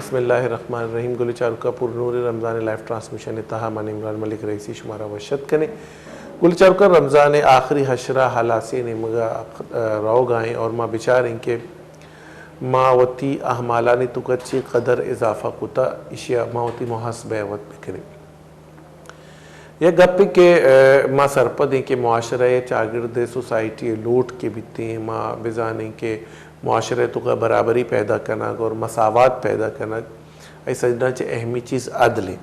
بسم اللہ الرحمن الرحیم۔ گل چاروکاں، پر نور رمضان لائیو ٹرانسمیشن ءِ تہا من عمران ملک رئیسی شمارا وش اتک کنیں۔ گل چاروکاں، رمضان ءِ آخری عشرہ ہلاسی ءِ نیمگ ءَ روگ ءَ ایں اور ما بچاریں کہ ما وتی اعمالانی توکا چی قدر اضافہ کتا، ایشی ءَ ما وتی محاسبہ ءَ وت بکنیں۔ یک گپے کہ، ءَ، ما سرپد ایں کہ معاشرہ ءِ، چاگرد ءِ، سوسائٹی ءِ لوٹ کہ بیتیں، ما بزانیں کہ معاشرہ ءِ توکا برابری پیدا کنگ اور مساوات پیدا کنگ، اے سجنا چہ اہمی چیز عدل ایں۔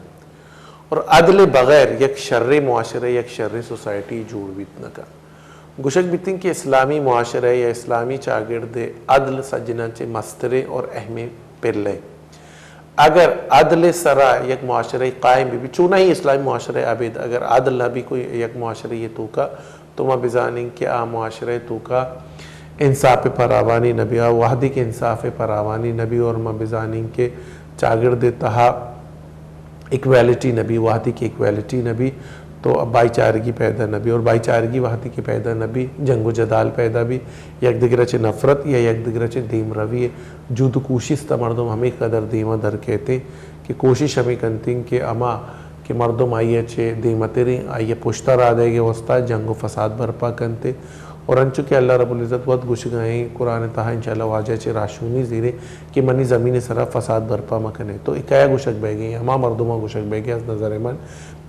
اور عدل ءِ بغیر یک شریں معاشرہ، یک شریں سوسائٹی جوڑ بیت نہ کن۔ گوشگ بیتیں کہ اسلامی معاشرہ یا اسلامی چاگرد ءِ عدل سجنا چہ مستریں اور اہمیں پلے۔ اگر عدل ءِ سرا یک معاشرہ قائم بہ بیت، چوناہی اسلامی معاشرہ ابید اگر عدل نہ بی کوئی یک معاشرہ ءِ توکا، تو ما بزانیں کہ آ معاشرہ ءِ توکا انصاف ءِ پراوانی نہ بی، آ وہدی کہ انصاف ءِ پراوانی نہ بی اور ما بزانیں کہ چاگرد ءِ تہا ایکویلٹی نہ بی، وہدی کہ ایکویلٹی نہ بی تو بھائی چارگی پیدا نہ بی، اور بھائی چارگی وہدی کہ پیدا نہ بی، جنگ و جدال پیدا بی، یک دگرا چہ نفرت یا یک دگرا چہ دیم روی، جہد و کوشست ءَ مردم ہمے قدر دیما در کیتیں کہ کوشش ہمے کنتیں کہ ہما کہ مردم آئی ءَ چہ دیمتریں، آئی ءَ پشتا راہ دئیگ ءِ واسطہ جنگ و فساد برپا کنت۔ اور انچو کہ اللہ رب العزت وت گوشگا ایں قرآن ءِ تہا، انشاءاللہ واجہ چہ راہشونی زیریں کہ منی زمین ءِ سرا فساد برپا مہ کنے۔ تو اے کیا گوشگ بیگیں؟ ہما مردماں گوشگ بیگیں از نظر من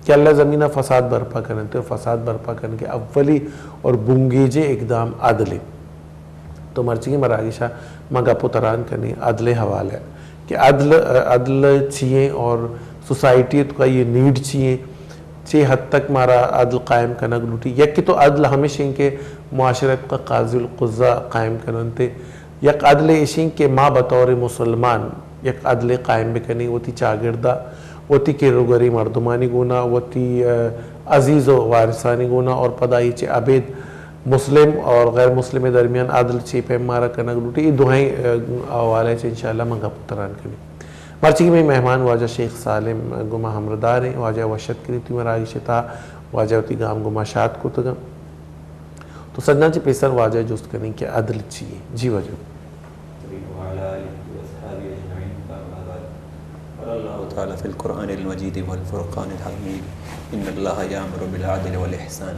کہ اللہ زمین ءَ فساد برپا کننت، اور فساد برپا کنگ ءِ اولی اور بنگیجیں اقدام عدل ایں۔ تو مرچیگیں مراگش ءَ ما گپ و تران کنیں عدل ءِ حوالہ ءَ کہ عدل، عدل چی ایں اور سوسائٹی ءِ توکا اے نیڈ چی ایں، چے حد تک مارا عدل قائم کنگ لوٹی۔ یکے تو عدل ہمیش ایں کہ معاشرہ ءِ توکا قاضی القضا قائم کننت۔ یک عدلے ایش ایں کہ ما بطور مسلمان یک عدلے قائم بکنیں وتی چاگردا، وتی کر و گریں مردمانی گونا، وتی، ءَ، عزیز و وارثانی گونا، اور پدا اے چہ ابید مسلم اور غیر مسلم ءِ درمیان عدل چے پیم مارا کنگ لوٹی، اے دوئیں، ءَ، حوالہ ءَ چہ انشاءاللہ من گپ و تران کنیں۔ مرچی کہ مئے مہمان واجہ شیخ سالم گوں ما ہمراہ داریں، واجہ وش اتک کنیں، تو مراگش ءِ تہا واجہ وتی گام گوں ما شات کتگاں۔ تو سجنا چہ پیسر واجہ جست کنیں کہ عدل چی ایں؟ جی واجہ۔ وعلی آلہ واصحابہ اجمعین، اما بعد۔ قال اللہ تعالی فی القرآن المجید والفرقان الحمید، ان اللہ یأمر بالعدل والاحسان۔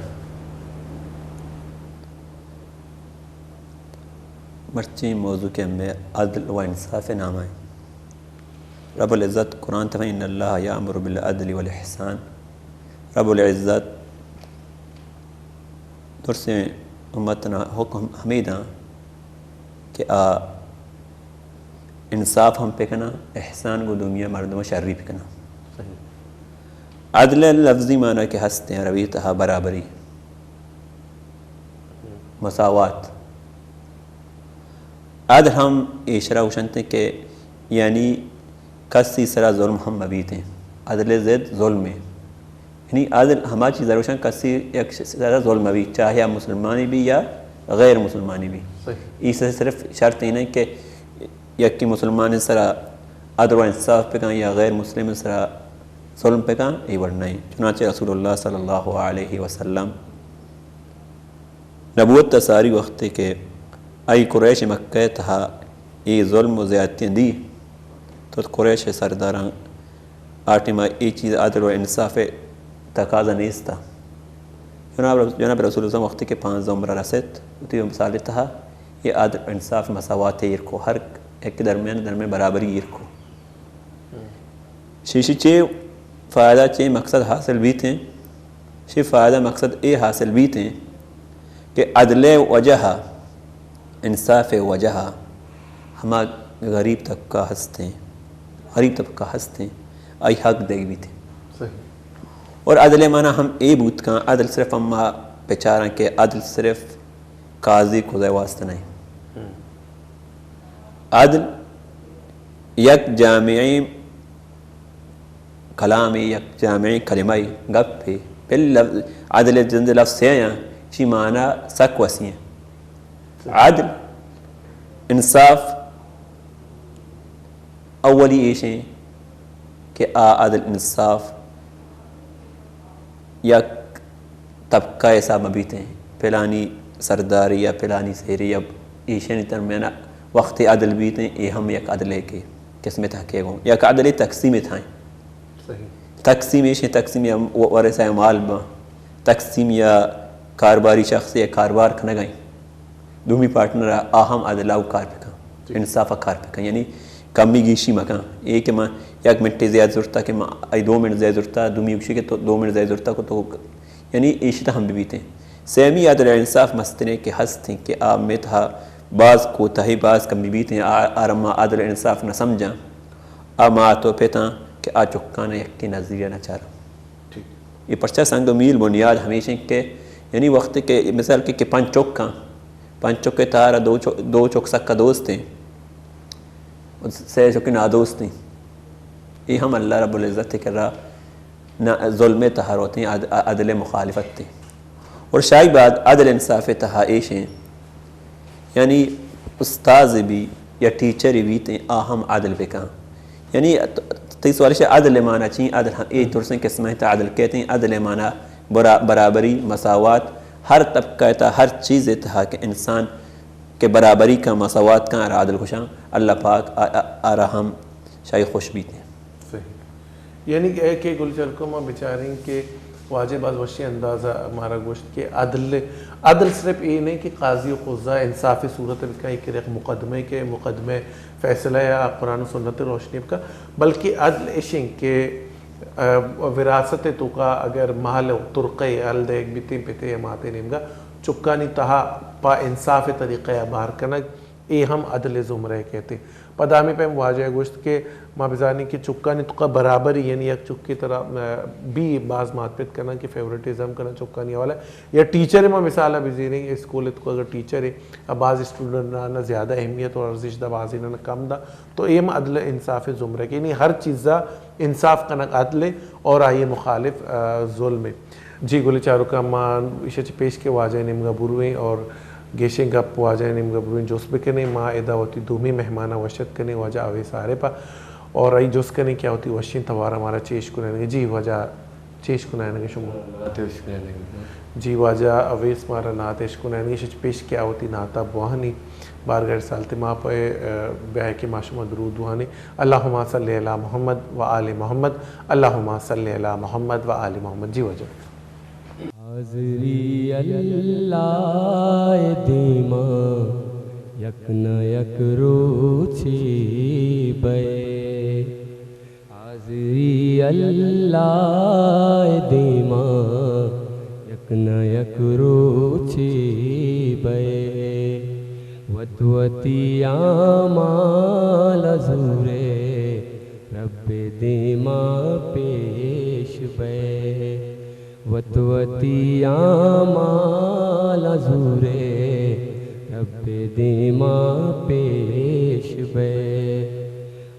مرچی موضوع کہ ہمیں عدل و انصاف نام ایں۔ رب العزت قرآن تہا، ان اللہ یأمر بالعدل والاحسان۔ رب العزت درسیں امت نا حکم ہمے داں کہ آ انصاف ہم پہ کناں، احسان گوں دومی مردم شری پہ کناں۔ صحیح۔ عدل لفظی معنی کہ ہست ایں عربی تہا برابری، مساوات۔ عدل ہم ایشرا گوشنت کہ یعنی کسی سرا ظلم ہم مبیت ایں۔ عدل ضد ظلم ایں۔ یعنی عدل ہما چیز گوشن کسی یک سرا ظلم مبیت، چاہے آ مسلمانی بی یا غیر مسلمانی بی۔ صحیح۔ ایشی صرف شرط ایں کہ یکی مسلمان سرا عدل و انصاف پہ کن یا غیر مسلم سرا ظلم پہ کن، اے وڑ نہ ایں۔ چنانچہ رسول اللہ صلی اللہ علیہ وسلم نبوت ءَ ساری وختے کہ آئی قریش مکہ ءِ تہا اے ظلم و زیادتیاں دی، تو قریش ءِ سرداراں آ ٹائما اے چیز عدل و انصاف ءِ تقاضا نیست۔ جناب، جناب رسول اللہ وختے کہ پانزدہ عمر ءَ رست، وتی مثال ءِ تہا اے عدل انصاف مساوات ایر کو، ہر یک درمیان، درمیان برابری ایر کو۔ شیشی چے فائدہ، چے مقصد حاصل بیت ایں؟ شی فائدہ مقصد اے حاصل بیت ایں کہ عدل ءِ وجہ ءَ، انصاف ءِ وجہ ءَ ہما غریب طبقہ ہست ایں، غریب طبقہ ہست ایں، آئی حق دیگ بیت ایں۔ صحیح۔ اور عدل ءِ معنی ہم اے بوت کن، عدل صرف ہما بچاراں کہ عدل صرف قاضی قضا ءِ واسطہ نہ ایں۔ ہم۔ عدل یک جامعیں کلامے، یک جامعیں کلمہ ئے، گپے۔ بل لفظ، عدل ءِ جند لفظ سے آیاں، چی معنی سک وسیع ایں۔ عدل، انصاف، اولی ایش ایں کہ آ عدل انصاف یک طبقہ ءِ حساب ءَ بیت ایں، پلانی سرداری یا پلانی سیری یا ایشانی درمیان ءَ وختے عدل بیت ایں، اے ہم یک عدلے کہ قسم ءِ تہا کئے گوں، یا کہ عدل ءِ تقسیم ءِ تہا ایں۔ صحیح۔ تقسیم ایش ایں، تقسیم یا و-، ورثہ مال باں، تقسیم یا کاروباری شخص یا کاروبار کنگ ءَ ایں۔ دومی پارٹنر ءَ، آ ہم عدل ءَ کار بکن، جی۔ انصاف ءَ کار بکن، یعنی کمی گیشی مکن۔ اے کہ من یک منٹے زیات زرتا کہ من آئی دو منٹ زیات زرتا، دومی گوشی کہ تو دو منٹ زیات زرتا کو تو، یعنی ایشی تہا ہم ببیتیں۔ سیمی عدل ءُ انصاف مستریں کہ ہستیں کہ آ مئے تہا باز کوتاہی، باز کمی بیتیں، آ، آ را ما عدل ءُ انصاف نہ سمجھاں، آ مات ءُ پتاں کہ آ چکان ءَ یکیں نظریہ نہ چاراں۔ ٹھیک۔ اے پرچا سنگ میل بنیاد ہمیش ایں کہ، یعنی وقت کہ مثال کہ، کہ پنچ چک ایں، پنچ چک ءِ تہا را دو چو-، دو چک سکا دوست ایں، سئے چک نادوست ایں۔ اے ہم اللہ رب العزت ءِ کرا نہ، ظلم ءِ تہا روتیں، عد-، عدل ءِ مخالفت ایں۔ اور شاہی بعد عدل انصاف ءِ تہا ایش ایں، یعنی استاز بی یا ٹیچر بیتیں، آ ہم عدل بکن۔ یعنی ت-، تئی سوال اش عدل ءِ معنی چی؟ عدل ہم اے درستیں قسم ءِ تہا عدل کئیت ایں۔ عدل ءِ معنی برا-، برابری، مساوات، ہر طبقہ ءِ تہا، ہر چیز ءِ تہا کہ انسان کہ برابری کن، مساوات کن، آ را عدل گوشاں۔ اللہ پاک آ-، آ-، آ را ہم شاہی خوش بیتیں۔ صحیح۔ یعنی اے کہ گل چرکو ما بچاریں کہ واجہ باز وشیں انداز ءَ مارا گوشت کہ عدل، عدل صرف اے نہ ایں کہ قاضی ءُ قضا انصاف ءِ صورت ءَ بکن، کہ یک مقدمے کہ مقدمے فیصلہ یا قرآن ءُ سنت ءِ روشنی ءَ بکن، بلکہ عدل ایش ایں کہ، آ، وراثت ءِ توکا اگر مال ءُ ترکہ ءِ حال دئیگ بیتیں پت ءِ یا مات ءِ نیمگا، چکانی تہا پہ انصاف ءِ طریقہ ءَ بار کنگ، اے ہم عدل ءِ زمرہ ءَ کئیت۔ پدا ہمے پیم واجہ ءَ گوشت کہ ما بزانیں کہ چکانی توکا برابری، یعنی یک چکے ترا، آ، بی باز مات پت کناں کہ فیورٹزم کناں چکانی حوالہ ءَ۔ یا ٹیچر ءِ ما مثال ءَ بزیریں، اسکول ءِ توکا اگر ٹیچر ءِ، آ، باز اسٹوڈنٹاں زیادہ اہمیت اور ارزش دا، بازیناں کم دا، تو اے ہم عدل انصاف ءِ زمرہ ءَ کئیت۔ یعنی ہر چیزا انصاف کنگ عدل ءِ اور آئی ءِ مخالف، آ، ظلم ءِ۔ جی گل چاروکاں، ما ایشی ءَ چہ پیش کہ واجہ ءِ نیمگا برویں اور گیشیں گپ واجہ ءِ نیمگا برویں، جست بکنیں، ما ادا وتی دومی مہمان ءَ وش اتک کنیں، واجہ اویس عارف ءَ، اور آئی جست کنیں کہ آ وتی وشیں توار ءَ مارا چے اشکنائینگ ءَ۔ جی واجہ، چے اشکنائینگ ءَ شما؟ نعت اشکنائینگ ءَ۔ جی واجہ اویس مارا نعت اشکنائینگ ءَ، ایشی ءَ چہ پیش کہ آ وتی نعت ءَ بوانی، بارگاہ رسالت ءِ ما پہ، آ، بیا کہ ما شما درود وانیں۔ اللہم صل علی محمد و آل محمد، اللہم صل علی محمد و آل محمد۔ جی واجہ۔ حاضری اللہ ءِ دیما یک نہ یک روچے بئے۔ حاضری اللہ ءِ دیما یک نہ یک روچے بئے۔ وت وتی اعمال ءَ زورے، رب ءِ دیما پیش بئے۔ وت وتی اعمال ءَ زورے، رب ءِ دیما پیش بئے۔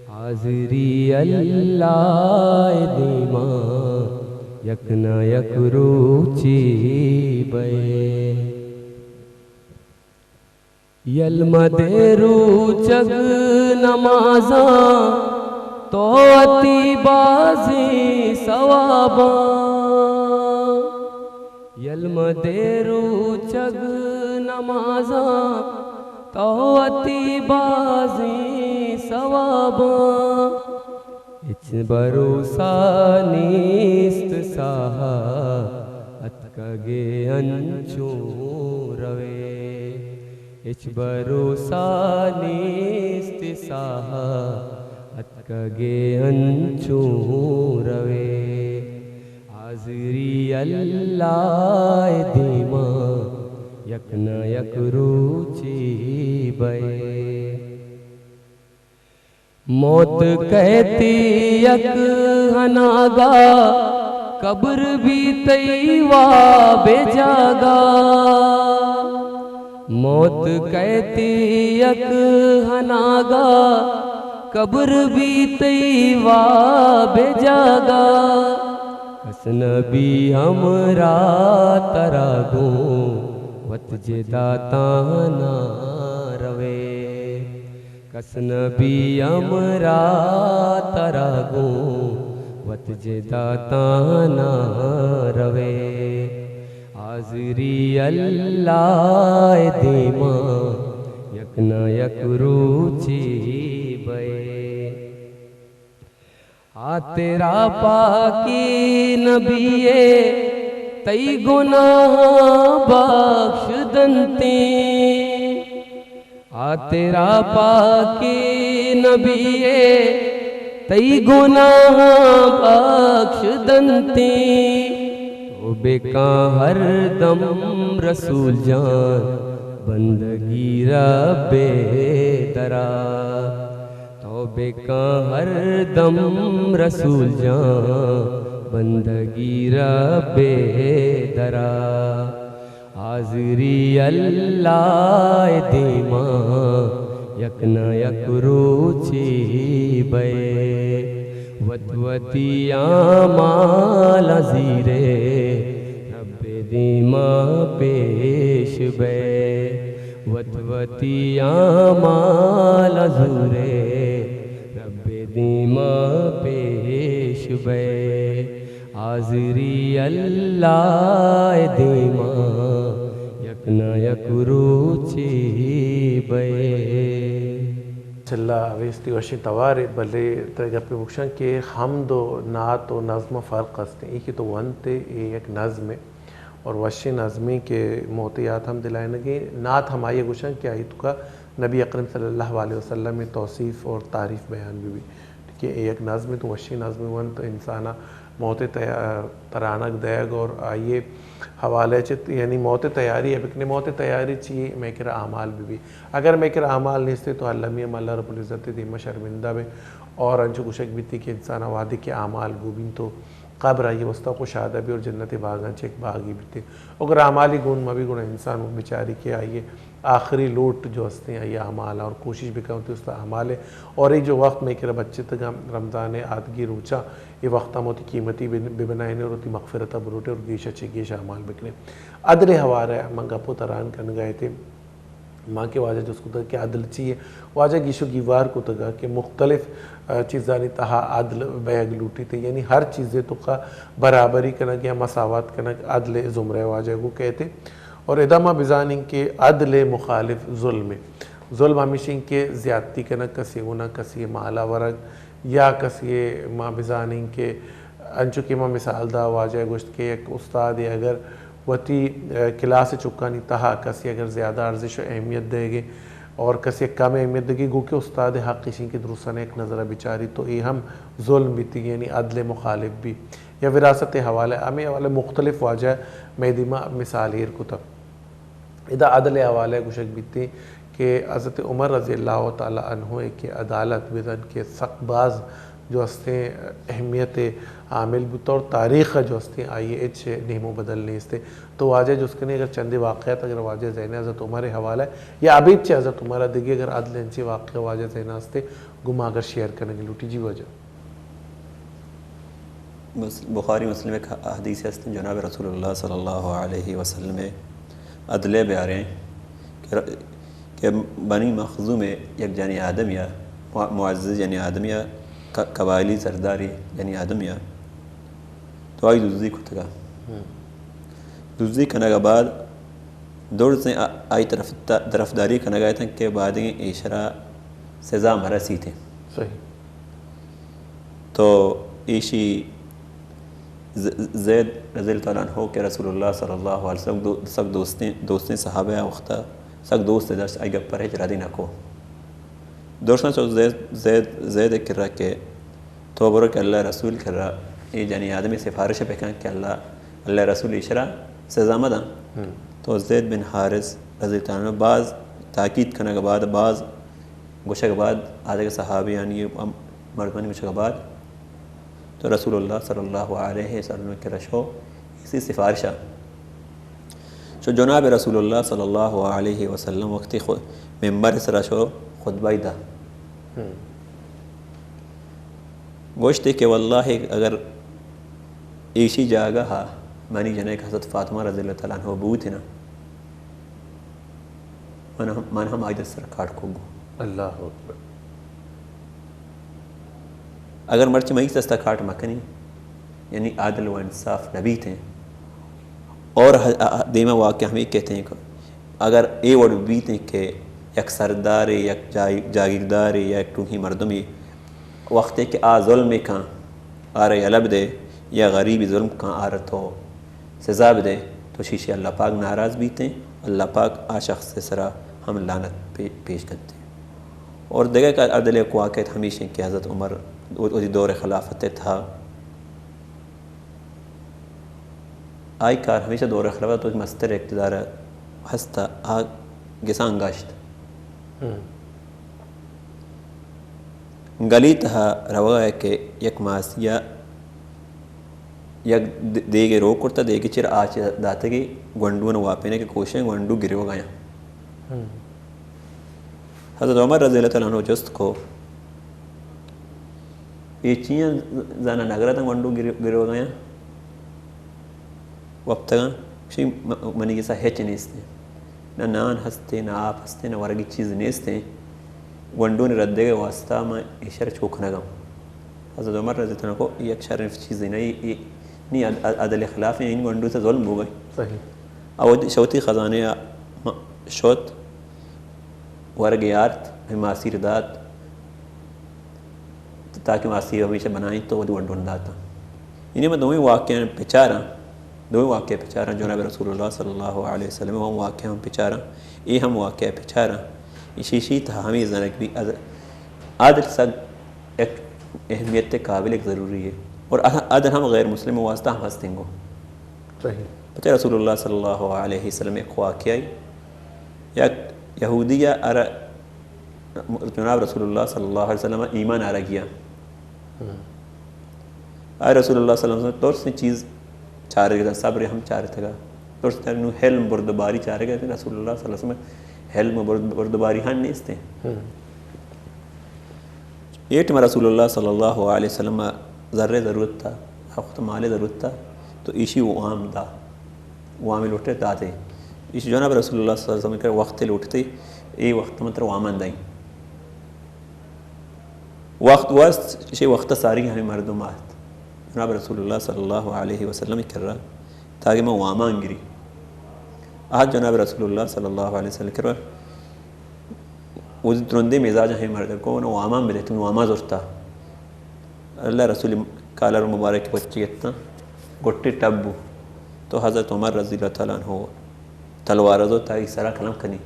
حاضری اللہ ءِ دیما یک نہ یک روچے بئے۔ یل مدے روچگ نمازاں، تو وتی بازیں ثواباں۔ یل مدے روچگ نمازاں، تو وتی بازیں ثواباں۔ ہچ بھروسہ نیست ساہ ءَ اتکگے انچو روے۔ ہچ بھروسہ نیست ساہ ءَ اتکگے انچو روے۔ حاضری اللہ ءِ دیما یک نہ یک روچے بئے۔ موت کئیت یک ہناگا، قبر بیت تئی واب ءِ جاگا۔ موت کئیت یک ہناگا، قبر بیت تئی واب ءِ جاگا۔ کس نہ بی ہمراہ ترا گوں، وت جدا تہنا روے۔ کس نہ بی ہمراہ ترا گوں، وت جدا تہنا روے۔ حاضری اللہ ءِ دیما یک نہ یک روچے بئے۔ آ تیرا پاکی نبی ئے، تئی گناہاں بخش دنتی۔ آ تیرا پاکی نبی ئے، تئی گناہاں بخش دنتی۔ تو بکاں ہر دم رسول جان، بندگی رب درا۔ تو بکاں ہر دم رسول جان، بندگی رب درا۔ حاضری اللہ دیما، یک نہ یک روچی بئے۔ وت وتی اعمال زیرے، رب دیما پیش بئے۔ وت وتی اعمال زیرے، رب دیما پیش بئے۔ حاضری اللہ دیما، یک نہ یک روچی بئے۔ ماشاءاللہ، اویس تئی وشیں توارے، بلے ترا گپے بگشاں کہ حمد و نعت و نظم ءَ فرق است۔ اے کہ تو ونت ئے، اے یک نظمے اور وشیں نظمے کہ موت ءِ یات ہم دلائینگے۔ نعت ہمائی ءَ گوشاں کہ آئی توکا نبی اکرم صلی اللہ علیہ وسلم ءِ توصیف اور تعریف بیان بہ بی۔ کہ اے یک نظمے، تو وشیں نظمے ونت، انسان ءَ موت ءِ تیا-، ترانگ دئیگ اور آئی ءِ حوالہ ءَ چہ، یعنی موت ءِ تیاری ءَ بکنے، موت ءِ تیاری چی مئے کرا اعمال بہ بی۔ اگر مئے کرا اعمال نیست تو المی ہم اللہ رب العزت ءِ دیما شرمندہ بئے۔ اور انچو گوشگ بیتی کہ انسان ءَ وہدے کہ اعمال گون بنت تو قبر آئی ءِ واسطہ کشادہ بی اور جنت ءِ باغاں چہ یک باغے بیت۔ اگر اعمالی گون مہ بی گڑا انسان بچاری کہ آئی ءِ آخری لوٹ جو استیں آئی اعمال اور کوشش بکن وتی است اعمال ءَ۔ اور اے جو وقت مئے کرا بچتگاں، رمضان ءِ آتگی روچاں، اے وقت ہم وتی قیمتی بن-، ببنائینے اور وتی مغفرت ءَ بلوٹے اور گیش ءَ چہ گیش اعمال بکنے۔ عدل ءِ حوالہ ءَ من گپ و تران کنگا اتیں۔ ما کہ واجہ جست کتگ کہ عدل چی ئے؟ واجہ گیش و گیوار کتگ کہ مختلف، آ، چیزانی تہا عدل بیگ لوٹیت، یعنی ہر چیزے توکا برابری کنگ یا مساوات کنگ عدل ءِ زمرہ ءَ واجہ گوں کئیت۔ اور ادا ما بزانیں کہ عدل ءِ مخالف ظلم ئے۔ ظلم ہمیش انت کہ زیادتی کنگ، کسی گونا کسی مالا ورگ یا کسی، ما بزانیں کہ انچو کہ ما مثال دا، واجہ گوشت کہ یک استادے اگر وتی، آ، کلاس ءِ چکانی تہا کسی اگر زیادہ ارزش و اہمیت دئیگے اور کسی کم اہمیت دئیگے، گو کہ استاد ءِ حق ایش انت کہ درستاں یک نظر ءَ بچاری، تو اے ہم ظلم بیتی، یعنی عدل ءِ مخالف بی۔ یا وراثت ءِ حوالہ، ہمے حوالہ مختلف واجہ مئے دیما مثال ایر کتگ۔ ادا عدل ءِ حوالہ ءَ گوشگ بیت کہ حضرت عمر رضی اللہ تعالی عنہ ءِ کہ عدالت بزان کہ سک باز جو استیں اہمیت ءِ حامل بوت اور تاریخ ءَ جو استیں آئی ءِ ہچ نیم و بدل نیست۔ تو واجہ جست کنے اگر چندے واقعات اگر واجہ ذہن ءَ حضرت عمر ءِ حوالہ ءَ یا ابید چہ حضرت عمر ءَ دگہ اگر عدل انچیں واقعہ واجہ ذہن ءَ استیں، گوں ما اگر شیئر کنگ لوٹی۔ جی واجہ۔ مس-، بخاری مسلم ءِ یک حدیث است، جناب رسول اللہ صلی اللہ علیہ وسلم ءِ عدل ءِ بیاریں کہ ر-، کہ بنی مخزوم ءِ یک جنی آدمی ءَ، مع-، معزز جنی آدمی ءَ، ق-، قبائلی سرداری جنی آدمی ءَ، تو آئی دزی کتگ ءَ۔ ہم۔ دزی کنگ ءَ بعد درزیں آ-، آئی طرف تا-، طرفداری کنگ ءَ اتنت کہ بعد ایشرا سزا مرسیت۔ صحیح۔ تو ایشی ز-، زید رضی اللہ تعالی عنہ کہ رسول اللہ صلی اللہ علیہ وسلم دو-، سک دوستیں، دوستیں صحابہ ءَ وقتا سک دوست داشت، آئی گپ پر ہچ ردی نہ کو۔ درشان چو زید، زید، زید کرا کہ تو برو کہ اللہ رسول کرا اے جنی آدمی سفارش بکن کہ اللہ، اللہ رسول ایشرا سزا مدن۔ ہم۔ تو زید بن حارث رضی اللہ تعالی عنہ باز تاکید کنگ بعد، باز گوشگ بعد، آدگہ صحابیانی ہم مردمانی گوشگ بعد، تو رسول اللہ صلی اللہ علیہ وسلم کرا شو ایشی سفارشا۔ چو جناب رسول اللہ صلی اللہ علیہ وسلم وقتی خو-، ممبر سرا شو خطبہ دا۔ ہم۔ گوشتے کہ واللہ اگر ایشی جاگہ منی جنک حضرت فاطمہ رضی اللہ تعالی عنہ بوت نا، من ہم، من ہم آئی دست سر کاٹ کو گو۔ اللہ اکبر۔ اگر مرچی مئی دستا کاٹ مکنی، یعنی عادل و انصاف نبیتیں۔ اور ہ-، ہ-، دیما واقعہ ہمیں کہتے ہیں کہ اگر اے وڑ بیتیں کہ یک سردارے، یک جائی-، جاگیردارے یا یک ٹوہیں مردمے وقتے کہ آ ظلم کن، آرا یلہ بدے، یا غریبی ظلم کن آرا تو سزا بدے، تو شیشی اللہ پاک ناراض بیتیں، اللہ پاک آ شخص سرا ہم لعنت پے-، پیش کنتیں۔ اور دگہ کہ عدل کو واقعہ ہمیش ہیں کہ حضرت عمر وتی دور خلافت تھا، آئی کار ہمیشہ دور خلافت تو مستر اقتدار ہستا، آ گسان گشت۔ گلی تہا روگا کہ یک ماسیا یک د-، دیگے رو کرتا، دیگے چیر آچ داتگی، گونڈون واپینے کہ کوشیں گونڈو گریوگا یاں۔ حضرت عمر رضی اللہ تعالیٰ عنہ جست کو، اے چیاں زانا نگرتاں گونڈو گر-، گریوگا یاں؟ وپتگاں، گوشی، م-، منی گسا ہچ نیستیں۔ نہ نان ہستیں، نہ آپ ہستیں، نہ ورگی چیز نیستیں۔ گونڈونی ردگے واسطہ من ایشر چو کنگاں۔ حضرت عمر رضی اللہ عنہ کو، یک شریں چیزے نہ، اے، اے نی عد-، عد-، عدل خلاف ہیں، ان گونڈو سے ظلم ہو گئے۔ صحیح۔ او شوتی خزانے آ م-، شوت، ورگے آرت، ماسیر دات، تاکہ ماسیر ہمیشہ بنائیں تو وتی گونڈون داتاں۔ یعنی من دوئیں واقعہ پچاراں، دوئیں واقعہ پچاراں، جناب رسول اللہ صلی اللہ علیہ وسلم ہم واقعہ ہم پچاراں، اے ہم واقعہ پچاراں۔ ایشی شی تہا ہمیں زنک بھی عد-، عدل سگ ایک اہمیت قابل ایک ضروری ہے۔ اور عدل ہم غیر مسلم واسطہ ہم ہستیں گو۔ صحیح۔ پچہ رسول اللہ صلی اللہ علیہ وسلم ایک واقعہ، یک یہودی ارا جناب رسول اللہ صلی اللہ علیہ وسلم ایمان آرگیا۔ آئی رسول اللہ صلی اللہ علیہ وسلم درستیں چیز چارگا، صبر ہم چارتگا۔ درست نو حلم بردباری چارگا، رسول اللہ صلی اللہ علیہ وسلم حلم برد-، بردباری ہن نیستیں۔ اے ٹائم رسول اللہ صلی اللہ علیہ وسلم زر ضرورت تھا، وقت مال ضرورت تھا، تو ایشی وام دا، وام لوٹے داتے۔ ایشی جناب رسول اللہ صلی اللہ علیہ وسلم کہ وقت لوٹتے، اے وقت من تر وامان دائیں۔ وقت وست، شی وقت ساری ہمیں مردم آت۔ جناب رسول اللہ صلی اللہ علیہ وسلم کرا تاکہ من وامان گری۔ آت جناب رسول اللہ صلی اللہ علیہ وسلم کرا، وزی ترندی مزاج ہمیں مردم کو، انہوں وامان بدے، تم وامان زرتا۔ اللہ رسول کالر مبارک پچی گتا، گٹی ٹبو۔ تو حضرت عمر رضی اللہ تعالیٰ عنہ تلوار زو تاکہ سرا کلم کنی۔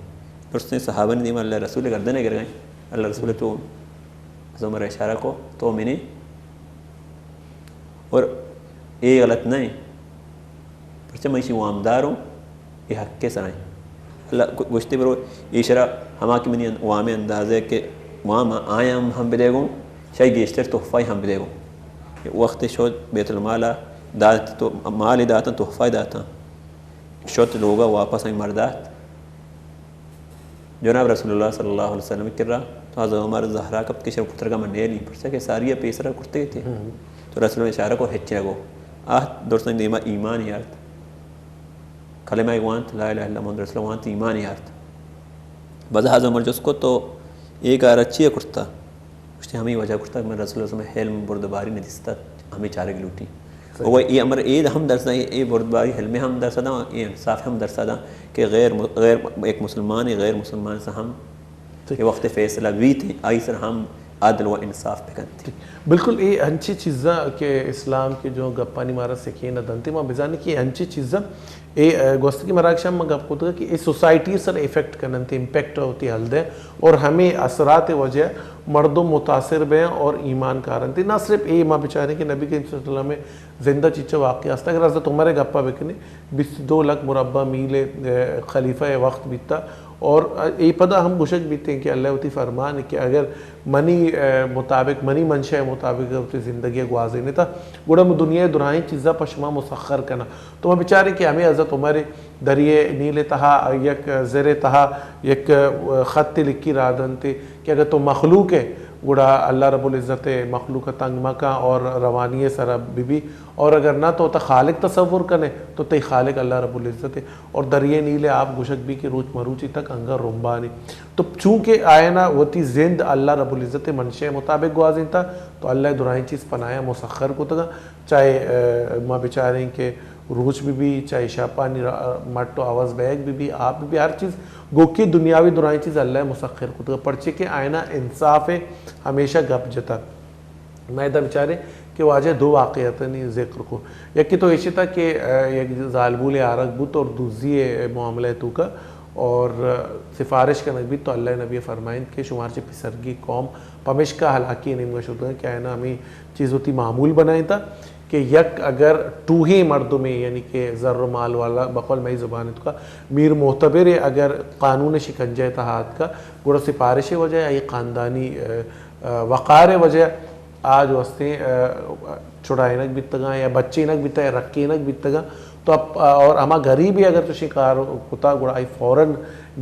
درستیں صحابہ نے دیما اللہ رسول گردن گرگائیں۔ اللہ رسول تو عمر اشارہ کو، تو منی، اور اے غلط نہ ہے، پرچہ من ایشی وامدار ہوں، اے حق کے سرائیں۔ اللہ گو-، گوشتے برو، ایشرا ہما کہ منی وام اندازے کہ وام آیاں ہم بدے گوں، شاید گیشتر تحفہ ہم بدے گوں۔ وقت شد بیت المال دات تو مال داتاں، تحفہ داتاں۔ شد لوگا واپس آئی مردات۔ جناب رسول اللہ صلی اللہ علیہ وسلم کرا، تو حضرت عمر زہرا کپت کہ شر پترگا من نیلی، پرچا کہ ساری پیسرا کرتے تھے۔ تو رسول اللہ اشارہ کو ہچ نہ گو۔ آہ درستاں دیما ایمان یارت۔ کلمہ وانت، لا الہ الا محمد رسول اللہ وانت، ایمان یارت۔ بزہ حضرت عمر جست کو تو اے کار چی کرتا؟ گوشتی ہمیں وجہ کرتا کہ من رسول اللہ صلی اللہ علیہ وسلم حلم بردباری ندیستا، ہمیں چارگ لوٹی۔ صحیح۔ وہ اے امر اے ہم درس داں، اے بردباری حلم ہم درس داں، اے انصاف ہم درس داں کہ غیر م-، غیر ایک مسلمان، غیر مسلمان سے ہم کہ وقت فیصلہ بیت، آئی سر ہم عدل و انصاف بکنت۔ بالکل، اے انچی چیزاں کہ اسلام کے جو گپانی مارا سکھین دنتے، ما بزانے کہ انچی چیزاں اے، اے، گوستگی مراگش ہم من گپ کتگ کہ اے سوسائٹی سر افیکٹ کننت، امپیکٹ ہوتی ہل دیں اور ہمیں اثرات وجہ مردم متاثر بیں اور ایمان کارنت۔ نہ صرف اے، ما بچاریں کہ نبی کریم صلی اللہ علیہ وسلم زندہ چیچا واقعہ است۔ اگر حضرت عمر گپا بکنیں، بیست دو لکھ مربع میل، اے، خلیفہ وقت بیتا اور اے پدا ہم گوشگ بیتیں کہ اللہ وتی فرمان کہ اگر منی، اے، مطابق، منی منشا مطابق وتی زندگی گوازینتا، گڑا من دنیا دراہیں چیزا پہ شما مسخر کناں۔ تو ما بچاریں کہ ہمیں حضرت عمر دریائے نیل تہا یک زر تہا یک خط لکھی را دنتے کہ اگر تو مخلوق ہے، گڑا اللہ رب العزت مخلوق تنگ مکن اور روانی سر ببی، اور اگر نہ تو تا خالق تصور کنے تو تئی خالق اللہ رب العزت ہے۔ اور دریائے نیل آپ گوشگ بی کہ روچ مروچی تک انگا رمبانی۔ تو چونکہ آیانا وتی زند اللہ رب العزت منشے مطابق گوازینتا، تو اللہ دراہیں چیز پنایا مسخر کتگا۔ چاہے، اے، ما بچاریں کہ روچ بہ بی، چاہے شپانی را-، مٹ و عوض بیگ بہ بی، آپ بہ بی، ہر چیز گوکی دنیاوی دراہیں چیز اللہ مسخر کتگ، پرچے کہ آئینا انصاف ہمیشہ گپ جتا۔ ما ادا بچاریں کہ واجہ دو واقعاتانی ذکر کو۔ یکے تو ایشی تھا کہ، آ، یک زالبولے آرگ بوت اور دزی معاملہ توکا اور، آ، سفارش کنگ بیت تو اللہ نبی فرمائنت کہ شمار چہ پسرگی قوم پمشکا ہلاکی نیمگا شدگا کہ آیانا ہمیں چیز وتی معمول بنائیں تا کہ یک اگر ٹوہیں مردمے، یعنی کہ زر و مال والا، بقول مئی زبان توکا میر معتبرے اگر قانون شکنجہ تہا آتکا، گڑا سفارش وجہ آئی خاندانی، آ، آ، وقار وجہ آ جو ہستیں، آ، چھڑائینگ بیتگاں یا بچینگ بیتگ یا رکینگ بیتگاں، تو اب، آ، اور ہما غریبے اگر چوشیں کار کتا گڑا آئی فوراً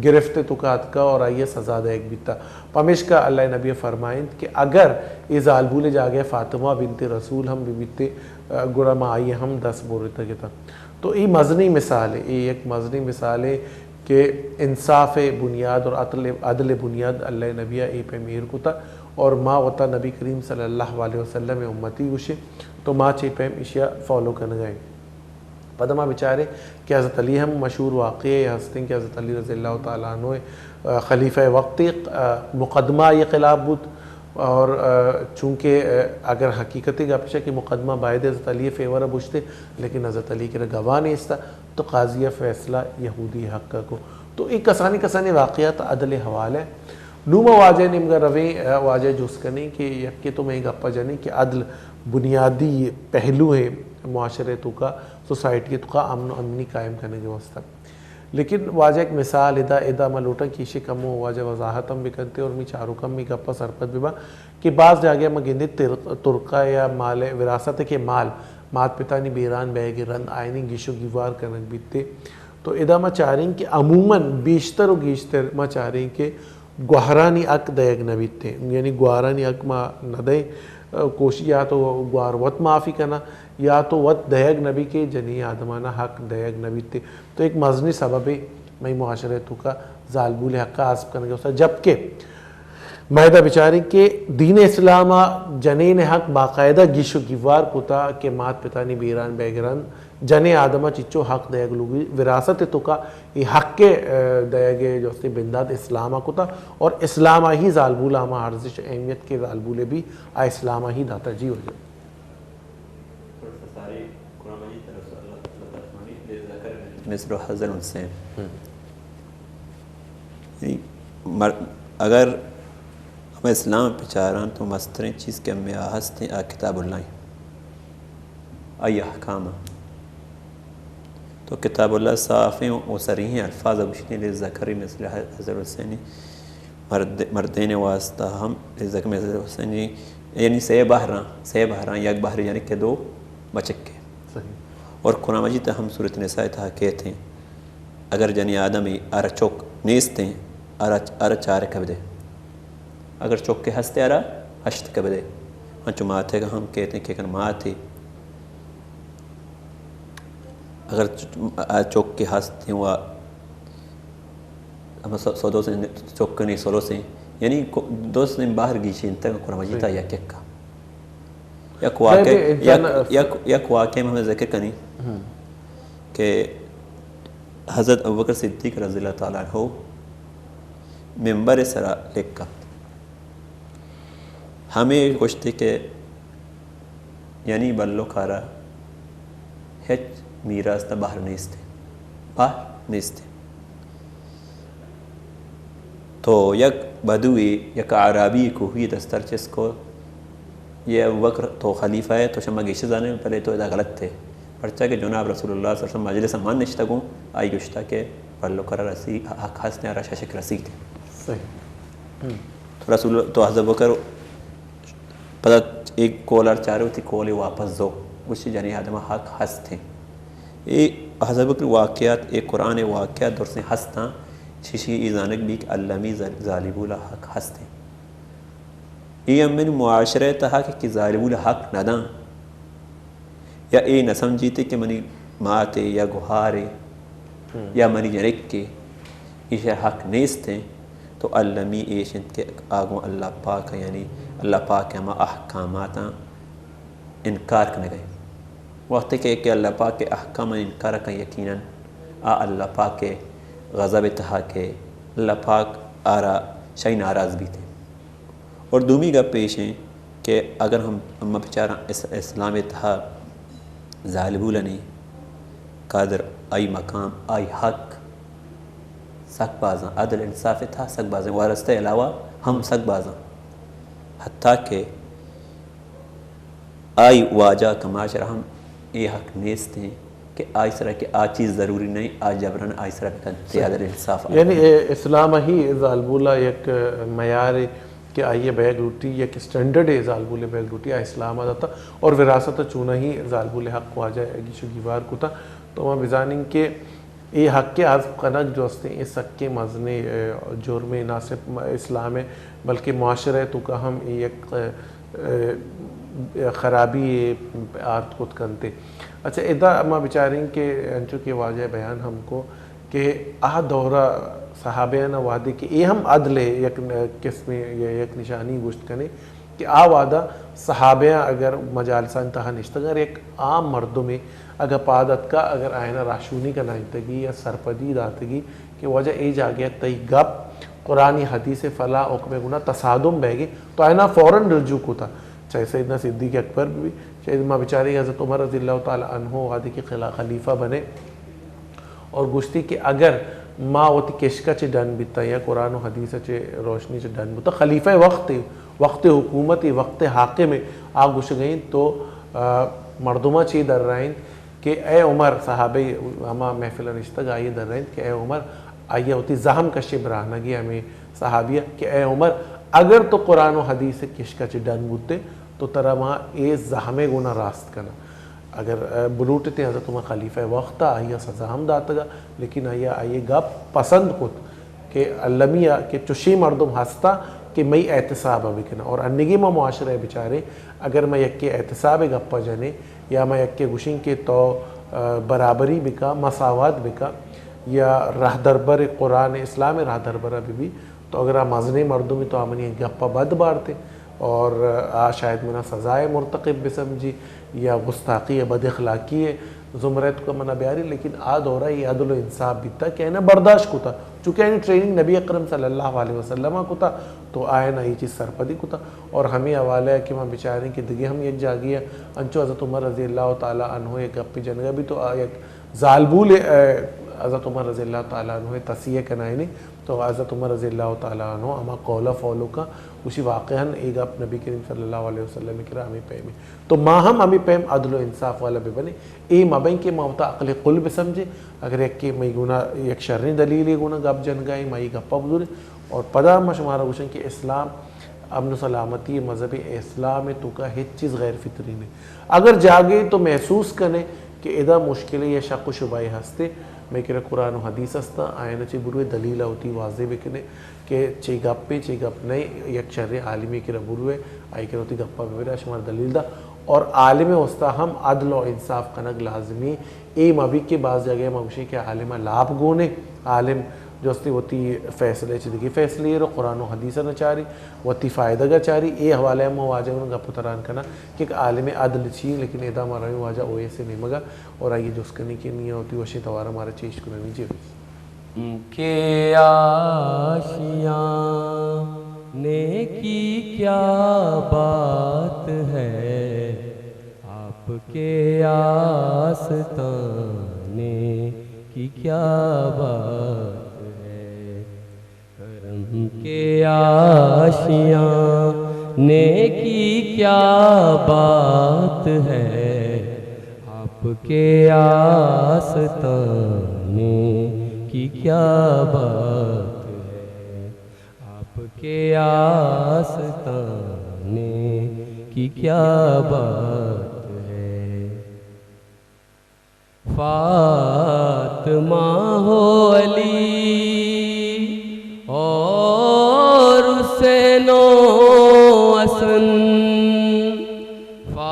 گرفت توکا اتکا اور آئی سزا دیگ بیتا۔ پمیشکا اللہ نبی فرمائنت کہ اگر اے زالبول جاگہ فاطمہ بنت رسول ہم ببیتے، آ، گڑا ما آئی ہم دست برتگ اتاں۔ تو اے مزنیں مثالے، اے یک مزنیں مثالے کہ انصاف بنیاد اور عدل، عدل بنیاد اللہ نبی اے پیم ایر کتا اور ما وتا نبی کریم صلی اللہ علیہ وسلم امتی گوشے، تو ما چے پیم اشیا فالو کنگا ایں۔ پدا ما بچارے کہ حضرت علی ہم مشہور واقعے ہستیں کہ حضرت علی رضی اللہ تعالیٰ عنہ، آ، خلیفہ وقت، آ، مقدمہ آئی خلاف بوت اور، آ، چونکہ، آ، اگر حقیقت گپشہ کہ مقدمہ باید حضرت علی فیور بوشتے، لیکن حضرت علی کرا گواہ نیستا، تو قاضی فیصلہ یہودی حق کو۔ تو اے کسانی کسانی واقعات عدل حوالہ۔ نوں ما واجہ نیمگا رویں، آ، واجہ جست کنیں کہ یکے تو میں گپا جنیں کہ عدل بنیادی پہلو ہے معاشرے توکا، سوسائٹی توکا امن و امنی قائم کرنے کے واسطہ۔ لیکن واجہ ایک مثال ادا، ادا ما لوٹاں کہ ایشی کمو واجہ وضاحت ہم بکنتے اور می چاروک ہم می گپا سرپد ببا کہ بعض جاگہ ما گندے تر-، ترکا یا مال وراثت کے مال مات پتانی بیران بیگ رند آئینی گیش و گیوار کنگ بیتے۔ تو ادا ما چاریں کہ عموماً بیشتر و گیشتر ما چاریں کہ گوہرانی حق دئیگ نہ بیت، یعنی گوارانی حق ما نہ دئیں، کوشش یا تو گوار وت معافی کنا یا تو وت دئیگ نہ بی کہ جنی آدمانا حق دئیگ نہ بیت۔ تو ایک مزنی سببے مئی معاشرے توکا زالبول حق آسپ کنگے واسطہ، جبکہ ما ادا بچاریں کہ دین اسلام ء جنین حق باقاعدہ گیش و گیوار کتا کہ مات پتانی بیران بیگ رند جنیں آدم ء چچو حق دئیگ لوگی، وراثت توکا اے حق ء، آ، دئیگ ء جو استے بندات اسلام ء کتا اور اسلام ء ہی زالبول ء ہما ارزش اہمیت کہ زالبول ء بی آ اسلام ء ہی داتا۔ جی واجہ۔ مثل حظ الانثیین۔ ہم۔ یعنی مر-، اگر ہم اسلام پچاران تو مستریں چیز کہ ہمیں آ ہستیں آ کتاب اللہ ہیں۔ آئی احکام۔ تو کتاب اللہ صاف ہیں و صریح ہیں الفاظ گوشتے ہیں، للذکر مثل حظ الانثیین، مرد، مردین واسطہ ہم للذکر مثل حظ الانثیین، یعنی سے بہراں، سے بہراں، یک بہر یعنی کہ دو بچکے۔ صحیح۔ اور قرآن مجید ہم سورۃ نساء تہا کہتے ہیں، اگر جنی آدمی ار چک نیستیں، ار، ار چار کبدے۔ اگر چک کے ہستے ارا ہشت کبدے۔ انچو ماتے ہم کہتے ہیں کہ کن ماتے۔ اگر چ-، آ چک کہ ہست ہیں و ہم س-، سدس ہیں، چک نہیں، ثلث ہیں۔ یعنی کو-، دو سن باہر گیشی انت قرآن مجید تا یک یک کا۔ یک واقعہ، یک، یک، یک واقعہ میں ہمیں ذکر کنی کہ حضرت ابوبکر صدیق رضی اللہ تعالیٰ عنہ ممبر سرا لکھت۔ ہمیں گوشتے کہ یعنی بلوکارا ہچ میراث تا بہر نیست، بہر نیست۔ تو یک بدوی، یک اعرابی کوہی دستر چس کو، یہ ابوبکر تو خلیفہ ہے، تو شما گیش زانے، پہلے تو ادا غلط تھے۔ پرچا کہ جناب رسول اللہ صلی اللہ علیہ وسلم مجلس مان نشتگوں، آئی گوشتا کہ بلوکارا رسی، حق ہست ہیں، رشا شک رسیت۔ صحیح۔ ہم۔ تو رسول، تو حضرت ابوبکر پدا ایک کولر چارے وتی کولے واپس دو، گوشتی جنی آدم حق ہست ہیں۔ اے حضرت ابوبکر واقعات، اے قرآن واقعات درسیں ہستاں، ششی ای زانگ بی کہ المی ظالبول حق ہست ہیں۔ اے امن معاشرہ تہا کہ، کہ ظالبول حق نداں، یا اے نہ سمجھیتے کہ منی ماتے یا گہارے یا منی جنکے ایشی حق نیست ہیں، تو المی ایش انت کہ آگوں اللہ پاک، یعنی اللہ پاک ہما احکاماتاں انکار کنگا انت۔ وقتی کہ، کہ اللہ پاک کے احکام انکار کن، یقیناً آ اللہ پاک کے غضب تہا کہ اللہ پاک آرا شاہی ناراض بیتے۔ اور دومی گپ ایش ہیں کہ اگر ہم، ہم بچاراں اس-، اسلام ءِ تہا زالبولانی قدر، آئی مقام، آئی حق سک بازاں، عدل انصاف ءِ تہا سک بازاں، وارستہ ءِ علاوہ ہم سک بازاں، حتیٰ کہ آئی واجہ کماش را ہم اے حق نیست ہیں کہ آئی سرا کہ آ چیز ضروری نہیں، آ جبرن آئی سرا بکن، تے عدل انصاف آ یعنی، اے، اسلام ہی زالبولا یک معیار کہ آئی بیگ لوٹی، یک اسٹینڈرڈ زالبول بیگ لوٹی، آ اسلام داتا اور وراثت چونہ ہی زالبول حق واجہ گیش و گیوار کتا۔ تو ما بزانیں کہ اے حق ءِ حذف کنگ جو استیں، اے سکیں مزنیں، اے، جرمے، نہ صرف م-، اسلام ءِ بلکہ معاشرہ ءِ توکا ہم اے یک، اے، اے، خرابی یے آرت کت کنت۔ اچھا، ادا ما بچاریں کہ انچو کہ واجہ بیان ہم کو کہ آ دورہ صحابیانا وہدے کہ اے ہم عدل ءِ یک قسمے یا یک نشانی گوشت کنے، کہ آ وہدا صحابیاں اگر مجالسانی تہا نشتگ، اگر یک عام مردمے اگہ پاد اتکا، اگر آیانا راہشونی کنائینتگی یا سرپدی داتگی کہ واجہ اے جاگہ تئی گپ قرآنی حدیث فلاں حکم گنا تصادم بیگی، تو آیانا فوراً رجوع کتا۔ چاہے سیدنا صدیق اکبر بھی، چاہے ما بچاریں حضرت عمر رضی اللہ تعالی عنہ وہدے کہ خلا-، خلیفہ بنے، اور گوشتی کہ اگر ما وتی کشک ءَ چہ ڈن بیتاں یا قرآن و حدیث ءَ چہ روشنی چہ ڈن بوتاں، خلیفہ وقت، وقت حکومت، وقت حاکم، آ گوشگ ءَ انت تو، آ، مردماں چے درائینت کہ اے عمر، صحابہ ہما محفل ءَ نشتگ، آئی ءَ درائینت کہ اے عمر، آئی ءَ وتی زحم کشے براہنگی ہمے صحابی ءَ کہ اے عمر، اگر تو قرآن و حدیث ءِ کشک ءَ چہ ڈن بوتے تو ترا ما اے زحم ءَ گونا راست کناں۔ اگر، آ، بلوٹتیں حضرت عمر خلیفہ وقت ءَ آئی ءَ سزا ہم داتگ ءَ، لیکن آئی ءَ آئی ءِ گپ پسند کت کہ المی ءَ کہ چشیں مردم ہستاں کہ مئی احتساب ءَ بکناں۔ اور انگی ما معاشرہ ءَ بچاریں، اگر ما یکے احتساب ءِ گپ ءَ جنیں یا ما یکے گوشیں کہ تو، آ، برابری بکا، مساوات بکا یا راہدربر قرآن اسلام ءِ راہدربر ءَ بہ بی، تو اگر آ مزنیں مردمے تو آ منی گپ ءَ بد بارت اور آ شاید منا سزائے مرتکب بہ سمجھی یا گستاخی ءُ بد اخلاقی ءِ زمرہ ءِ توکا منا بیاری، لیکن آ دورہ اے عدل و انصاف بیتا کہ آیانا برداشت کتا، چونکہ آیانی ٹریننگ نبی اکرم صلی اللہ علیہ وسلم ءَ کتا، تو آیانا اے چیز سرپدی کتا۔ اور ہمے حوالہ ءَ کہ ما بچاریں کہ دگہ ہم یک جاگہے ءَ انچو حضرت عمر رضی اللہ تعالی عنہ ءِ گپے جنگا بی تو آ یک زالبول، اے، حضرت عمر رضی اللہ تعالی عنہ ءِ تصحیح کنائینی، تو حضرت عمر رضی اللہ تعالی عنہ ہما قول ءَ فالو کن، گوشی واقعاً اے گپ نبی کریم صلی اللہ علیہ وسلم ءِ کرا ہمے پیمیں۔ تو ما ہم ہمے پیم عدل و انصاف والا بہ بنیں۔ اے مہ بئیں کہ ما وتا عقل قل بہ سمجھیں، اگر یکے مئی گونا یک شریں دلیلے گونا گپ جنگا ایں، ما اے گپا بزوریں اور پدا ما شمارا گوشیں کہ اسلام امن و سلامتی ءِ مذہب، اسلام ءِ توکا ہچ چیز غیر فطری نہ۔ اگر جاگہے تو محسوس کنے کہ ادا مشکلے یا شک و شبہے ہستے، مئے کرا قرآن و حدیث ہستاں، آیانا چہ بروئے دلیل ءَ وتی واضح بکنے کہ چے گپے، چے گپ نئے، یک شریں عالمے کرا بروئے، آئی کرا وتی گپا ببرے، آ شمارا دلیل دا۔ اور عالم ءِ واسطہ ہم عدل و انصاف کنگ لازمی۔ اے مہ بی کہ بعض جاگہے ما گوشیں کہ عالم ءَ لاپ گونے، عالم جستے وتی فیصلہ چہ دگہ فیصلے رو، قرآن و حدیث ءَ نہ چاری، وتی فائدگ ءَ چاری۔ اے حوالہ ءَ ما واجہ گوں گپ و تران کناں کہ عالم عدل چی، لیکن ادا ما رویں واجہ اویس ءِ نیمگا اور آئی ءَ جست کنیں کہ نی وتی وشیں توارا مارا چے اشکنانی جیڑ۔ کہ آشیاں نیکی کیا بات ہے، آپ کے آستانے کی کیا بات ہے۔ کرم کے آشیاں نیکی کیا بات ہے، آپ کے آستانے کی کیا بات ہے، آپ کے آستانے کی کیا بات ہے۔ فاطمہ ہو علی اور حسین و حسن، فاطمہ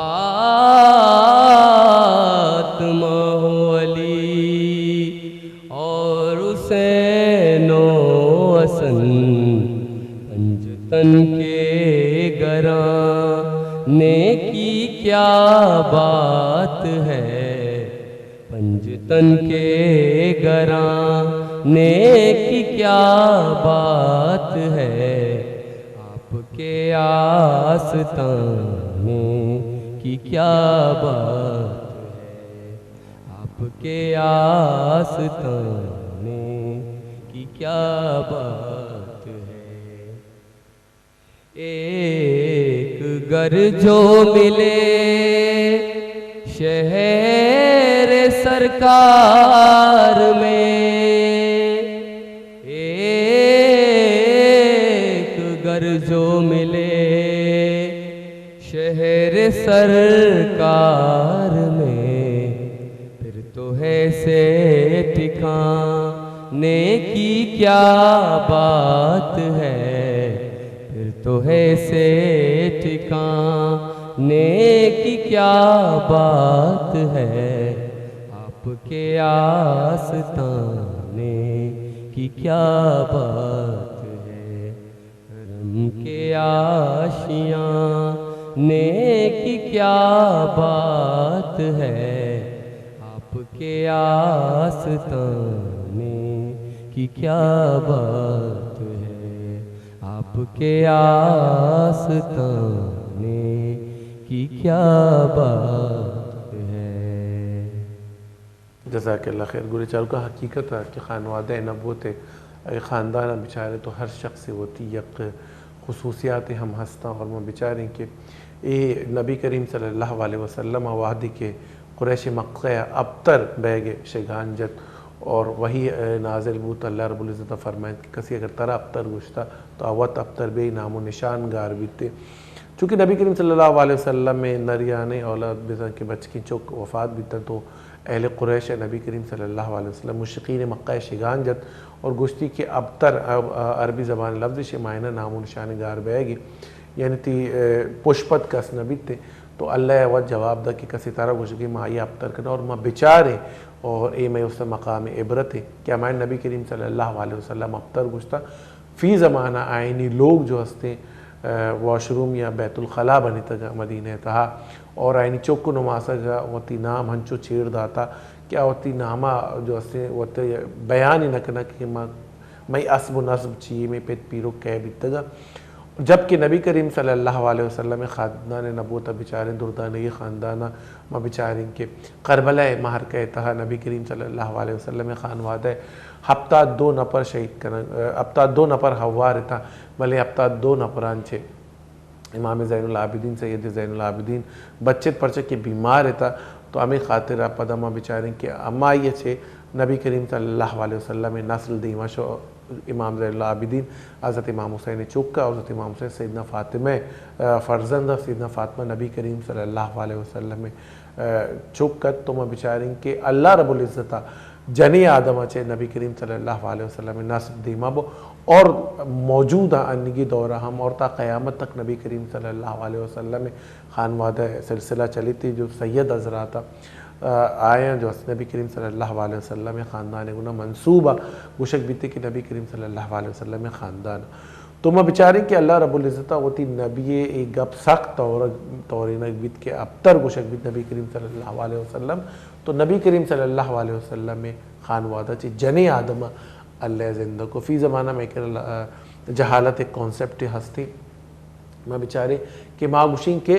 ہو علی اور حسین و حسن، پنج تن کے گھرانے کی کیا بات ہے، پنج تن کے گھرانے کی کیا بات ہے، آپ کے آستانے کی کیا بات ہے، آپ کے آستانے کی کیا بات ہے۔ ایک گھر جو ملے شہر سرکار میں، ایک گھر جو ملے شہر سرکار میں، پھر تو ایسے ٹھکانے کی کیا بات ہے، پھر تو ایسے ٹھکانے کی کیا بات ہے، آپ کے آستانے کی کیا بات ہے۔ حرم کے آشیانے کی کیا بات ہے، آپ کے آستانے کی کیا بات ہے، آپ کے آستانے کی کیا بات ہے۔ جزاک اللہ خیر۔ گڑا چاروکاں، حقیقت ءَ کہ خانوادہ نبوت ءِ، اگہ خاندان ءَ بچارے تو ہر شخص ءِ وتی یک خصوصیات ہم ہستاں، اور ما بچاریں کہ اے نبی کریم صلی اللہ علیہ وسلم ءَ وہدے کہ قریش مکہ ءَ ابتر بیگ ءِ شگان جت اور وحی نازل بوت، اللہ رب العزت ءَ فرمائیت کہ کسی اگر ترا ابتر گوشتا تو آ وت ابتر بے، نام و نشان گار بیتے۔ چونکہ نبی کریم صلی اللہ علیہ وسلم ءِ نریانے اولاد بزاں کہ بچکیں چک وفات بیتاں تو اہل قریش ءَ نبی کریم صلی اللہ علیہ وسلم مشرکین مکہ ءَ شگان جت اور گوشتی کہ ابتر، ا-، ا-، عربی زبان ءِ لفظ شے، معنی نام و نشان گار بیگی، یعنی تی، ا، پشپت کس نہ بیتے۔ تو اللہ ءَ وت جواب دا کہ کسی ترا گوشگی ما آئی ابتر کنا اور ما بچاریں، اور اے مئے واسطہ مقام عبرت ہے کہ ہمائیں نبی کریم صلی اللہ علیہ وسلم ابتر گوشتا۔ فی زمانہ آئینی لوگ جو ہستیں، ا، واش روم یا بیت الخلا بنتگ مدینہ تہا، اور آئینی چک و نماسگ وتی نام ہنچو چیر داتا کہ آ وتی ناما جو ہستیں وتی بیان ہی نہ کنگ کہ ما، مئی اسب و نسب چی، مئی پت پیرک کئے بیتگا۔ جبکہ نبی کریم صلی اللہ علیہ وسلم خاندان نبوت بچاریں، دردانگی خاندان ما بچاریں کہ کربلا ءِ معرکہ ءِ تہا نبی کریم صلی اللہ علیہ وسلم ءِ خانوادہ ءِ ہپتاد دو نفر شہید کنگ، ہپتاد دو نفر ہوار اتاں، بلے ہپتاد دو نفران چہ امام زین العابدین، سید زین العابدین بچت، پرچہ کہ بیمار اتاں۔ تو ہمے خاطر ءَ پدا ما بچاریں کہ ہمائی ءَ چہ نبی کریم صلی اللہ علیہ وسلم ءِ نسل دیما شو، امام زین العابدین، حضرت امام حسین ءِ چک ءَ، حضرت امام حسین سیدنا فاطمہ ءِ، ا، فرزند ءَ، سیدنا فاطمہ نبی کریم صلی اللہ علیہ وسلم ءِ، ا، چک ات۔ تو ما بچاریں کہ اللہ رب العزت ءَ جنی آدم ءَ چہ نبی کریم صلی اللہ علیہ وسلم ءِ نسل دیما بو اور موجود ءَ انگی دور ءَ ہم اور تا قیامت تک نبی کریم صلی اللہ علیہ وسلم ءِ خانوادہ ءِ سلسلہ چلیتی جو سید حضرات ءَ آیاں جو است نبی کریم صلی اللہ علیہ وسلم ءِ خاندان ءِ گنا منسوب ءَ گوشگ بیتے کہ نبی کریم صلی اللہ علیہ وسلم ءِ خاندان۔ تو ما بچاریں کہ اللہ رب العزت ءَ وتی نبی ءِ اے گپ سخت طور، تورینگ بیت کہ ابتر گوشگ بیت نبی کریم صلی اللہ علیہ وسلم۔ تو نبی کریم صلی اللہ علیہ وسلم ءِ خانوادہ چہ جنیں آدم ءَ اللہ زندگ کو۔ فی زمانہ میں کہ، آ، جہالت ایک کانسیپٹ ہستی۔ ما بچاریں کہ ما گوشیں کہ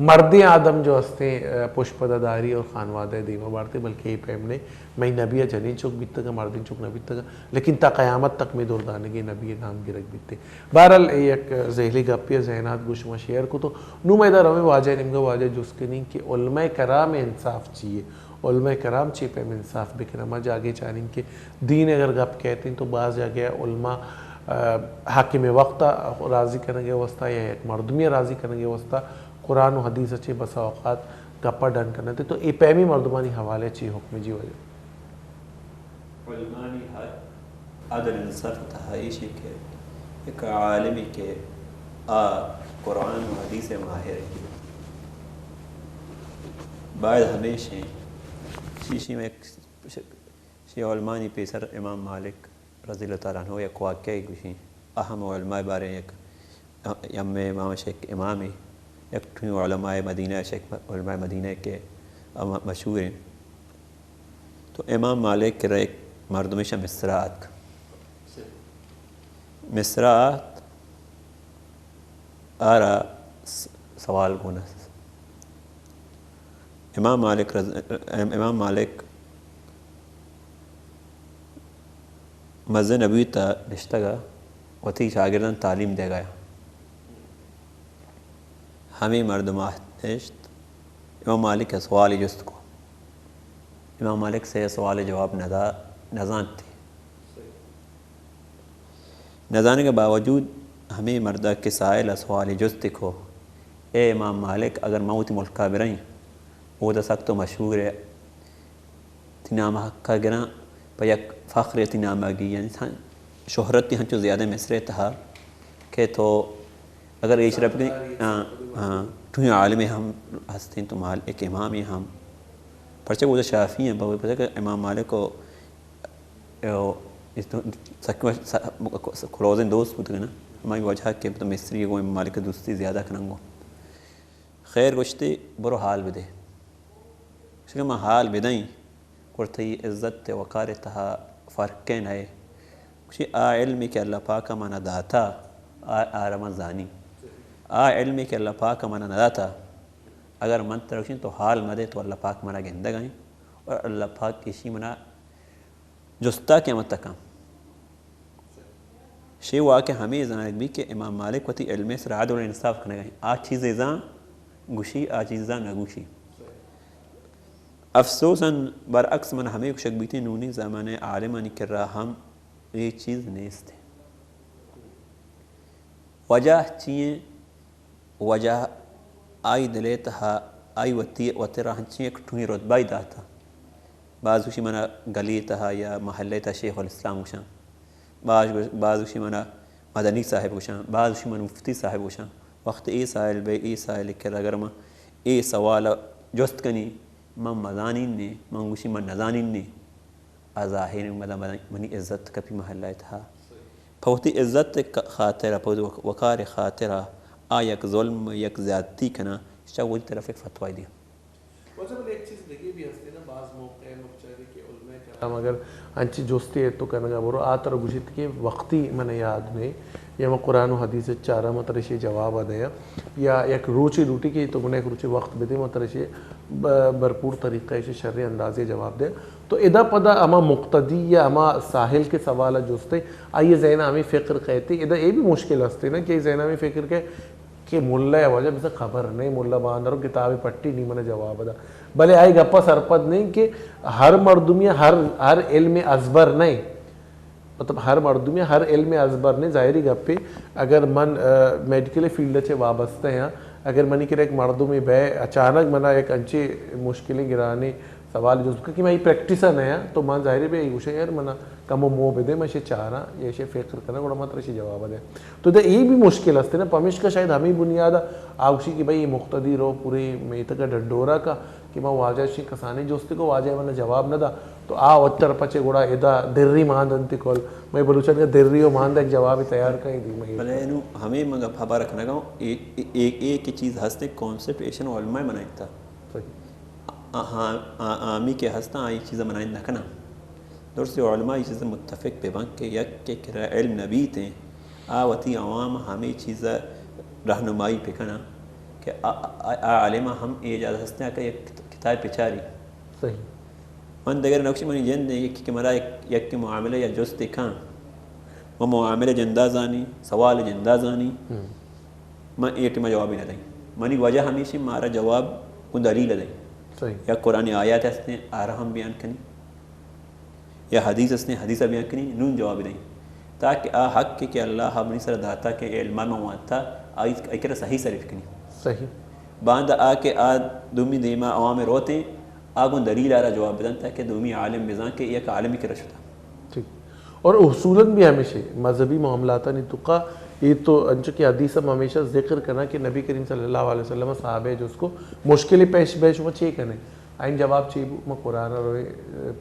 مردیں آدم جو ہستیں، ا، پشت پدا داری اور خانوادہ دیما بارتے، بلکہ اے پیم نے مئی نبی ءَ جنین چک بیتگا، مردین چک نہ بیتگا، لیکن تا قیامت تک مئی دردانگی نبی ءِ نام گرگ بیتے۔ بہرحال اے یک ذہلی گپے ءَ ذہنات گوش ما شیئر کو تو نو مئی دا رویں واجہ نیمگا، واجہ جست کنیں کہ علماء کرام انصاف چیے؟ علماء کرام چے پیم انصاف بکناں؟ ما جاگے چاریں کہ دین اگر گپ کیتیں تو باز جاگہ علماء، آ، حاکم وقت ءَ راضی کنگ ءِ واسطہ یا یک مردمی ءَ راضی کنگ ءِ واسطہ قرآن و حدیث ءَ چے بسا اوقات گپ ءَ ڈن کننت۔ تو اے پیمی مردمانی حوالے چے حکم جی واجہ؟ علمانی حق عدل انصاف تہا ایشی کہ یک عالمی کہ آ قرآن و حدیث ءِ ماہر، باید ہمیشیں شیشی میں شی علمانی پیسر امام مالک رضی اللہ تعالیٰ عنہ یک واقعہ گوشیں۔ اہم علماء بارے یک، یمے امام شیخ امامی، یک ٹھوئیں علماء مدینہ، شیخ علماء مدینہ کہ مشہور ہیں۔ تو امام مالک کرا یک مردمش مصرا آتک۔ مصرا آت، آرا س-، سوال گون است۔ امام مالک رض-، امام مالک مسجد نبوی تا نشتگا وتی شاگردان تعلیم دیگا۔ ہمے مردم آہت نشت، امام مالک ء سوالے جست کو۔ امام مالک سے سوال جواب ندا، نزانتی۔ نزانگ ء باوجود ہمے مرد ء کہ سائل ء سوالے جست کو، اے امام مالک، اگر من وتی ملک ء برئیں، اودا سک تو مشہور ئے، تئی نام ء حق ء گراں، پہ یک فخرے تئی نام ء گی، یعنی ہن-، شہرت تئی ہنچو زیادہ مصر ء تہا کہ تو اگر ایش رب گئی، ہاں، ہاں، تو عالم ہم ہستیں، تو مال ایک امام ہم۔ پرچہ وہ شافعی ہیں، بابا، پرچہ کہ امام مالک و، و اس تو سک-، س-، کلوزیں دوست بوتگ نا، ہمائی وجہ کہ تو مصری گو امام مالک دوستی زیادہ کننگو۔ خیر گوشتی، برو حال بدے۔ گوشت کہ من حال بدئیں، گڑا تئی عزت ء وقار ء تہا فرقے نہ اے۔ گوشی، آ علمے کہ اللہ پاک ء منا داتا، آ، آرا من زانی۔ آ علمے کہ اللہ پاک ء منا نداتا، اگر من ترا گوشیں تو حال مدے تو اللہ پاک منا گندگ ء اور اللہ پاک ایشی منا جستا قیامت تکاں۔ شے واقعہ ہمے زانگ بی کہ امام مالک وتی علم ء سرا عدل و انصاف کنگ ء۔ آ چیزے زان گوشی، آ چیز زان نہ گوشی۔ افسوساً برعکس من ہمے گوشگ بیتیں نونی زمانہ عالمانی کرا ہم اے چیز نیست۔ وجہ چی ایں؟ وجہ آئی دل ء تہا آئی وتی وترا ہنچیں یک ٹوہیں رتبہ ئی داتا۔ باز گوشی منا گلی تہا یا محلہ تہا شیخ الاسلام گوشاں، باز گوش-، باز گوشی منا مدنی صاحب گوشاں، باز گوشی منا مفتی صاحب گوشاں۔ وقت اے سائل بے، اے سائل کرا اگر من اے سوال جست کنی، من مزانین نے، من گوشی من نزانین نے۔ آ ظاہر ایں، مدام منی عزت کپی محلہ ء تہا۔ پہ وتی عزت ء ک-، خاطر ء، پہ وتی وق-، وقار ء خاطر ء آ یک ظلم، یک زیادتی کناں، چا وتی طرف یک فتوائی دیاں۔ واجہ بلے یک چیز دگہ بھی ہستے نا، بعض موقع ء ما بچارے کہ علماء کرام اگر انچی جستے ء تو کنگا برو، آ ترا گوشیت کہ وقتی من یاد نے، یا من قرآن و حدیث ء چاراں، من ترا ایشی جواب ء دیاں، یا یک روچے لوٹی کہ تو منا یک روچے وقت بدے، من ترا ایشی ب-، بھرپور طریقہ ایشی شریں اندازے جواب دے۔ تو ادا پدا ہما مقتدی یا ہما سائل کہ سوال ء جستے، آئی ذہن ء ہمے فکر کئیت، ادا اے بھی مشکل ہستے نا کہ آئی ذہن ء ہمے فکر کئے کہ ملا ء واجہ بزاں خبر نہیں، ملا باندر و کتاب پٹی نی من جواب دا۔ بلے آئی گپا سرپد نہیں کہ ہر مردمی ہر، ہر علم ازبر نہیں۔ مطلب ہر مردمے ہر علم ازبر نے، ظاہری گپے۔ اگر من، آ، میڈیکل فیلڈ چے وابستہ ہاں، اگر منی کرا یک مردمے بے اچانک منا یک انچے مشکلیں گرانیں سوال جست بکن کہ من ای پریکٹس ء نہ آں، تو من ظاہری بے ای گوشاں یار منا کمو مو بدے، من اشی چاراں یا اشی فکر کناں، گڑا من ترا اشی جواب دے۔ تو ادا ای بھی مشکل است نا، پمیشکا شاید ہمیں بنیاد آ گوشی کہ بھئی ای مقتدی رو پورے میتگ ڈڈورا کا کہ ما واجہ شی کسانی جست کو، واجہ منا جواب نہ دا۔ تو آ وتر پچے گڑا ادا دری ماند انت کل۔ مئے بلوچان کا دری و ماند ایک جواب تیار کن دی مئے۔ بلے نو ہمیں من گپ ہبر کنگا، اے، اے، اے، اے کہ چیز ہستے کانسپٹ ایشن علماء بنائیتا۔ صحیح۔ آ-، آ-، آ-، آمی کہ ہستاں، آئی چیز بنائیں نہ کناں۔ درست علماء ای چیز متفق بہ بن کہ یک کہ کرا علم نبیتیں، آ وتی عوام ہمیں چیز رہنمائی پہ کناں کہ آ، آ، آ عالم ہم اے اجازت ہستیں کہ یک کتاب پچاری۔ صحیح۔ من دگر نقش منی جند یکی کہ مرا یک، یک معاملہ یا جست کن، من معاملہ جندا زانی، سوال جندا زانی، ہم۔ من اے ٹیما جوابی نہ دیں۔ منی وجہ ہمیشی مارا جواب گوں دلیل دیں۔ صحیح۔ یا قرآن آیات ہستیں، آرا ہم بیان کنی۔ یا حدیث ہستیں، حدیث بیان کنی، نون جواب دیں۔ تاکہ آ حق کہ اللہ منی سر داتا کہ علم من وانتا، آئی، آئی کرا صحیح صرف کنی۔ صحیح۔ باند آ کہ آ دومی دیما عوام روتیں، آ گوں دلیل آرا جواب بدن تاکہ دومی عالم بزان کہ یک عالمی کرا شتا۔ ٹھیک۔ اور اصولاً بھی ہمیشہ مذہبی معاملاتانی توکا اے تو انچو کہ حدیث ہم ہمیشہ ذکر کنا کہ نبی کریم صلی اللہ علیہ وسلم صحابہ جست کو مشکل پیش بے شما چے کنے؟ آئین جواب چی بو؟ ما قرآن روئے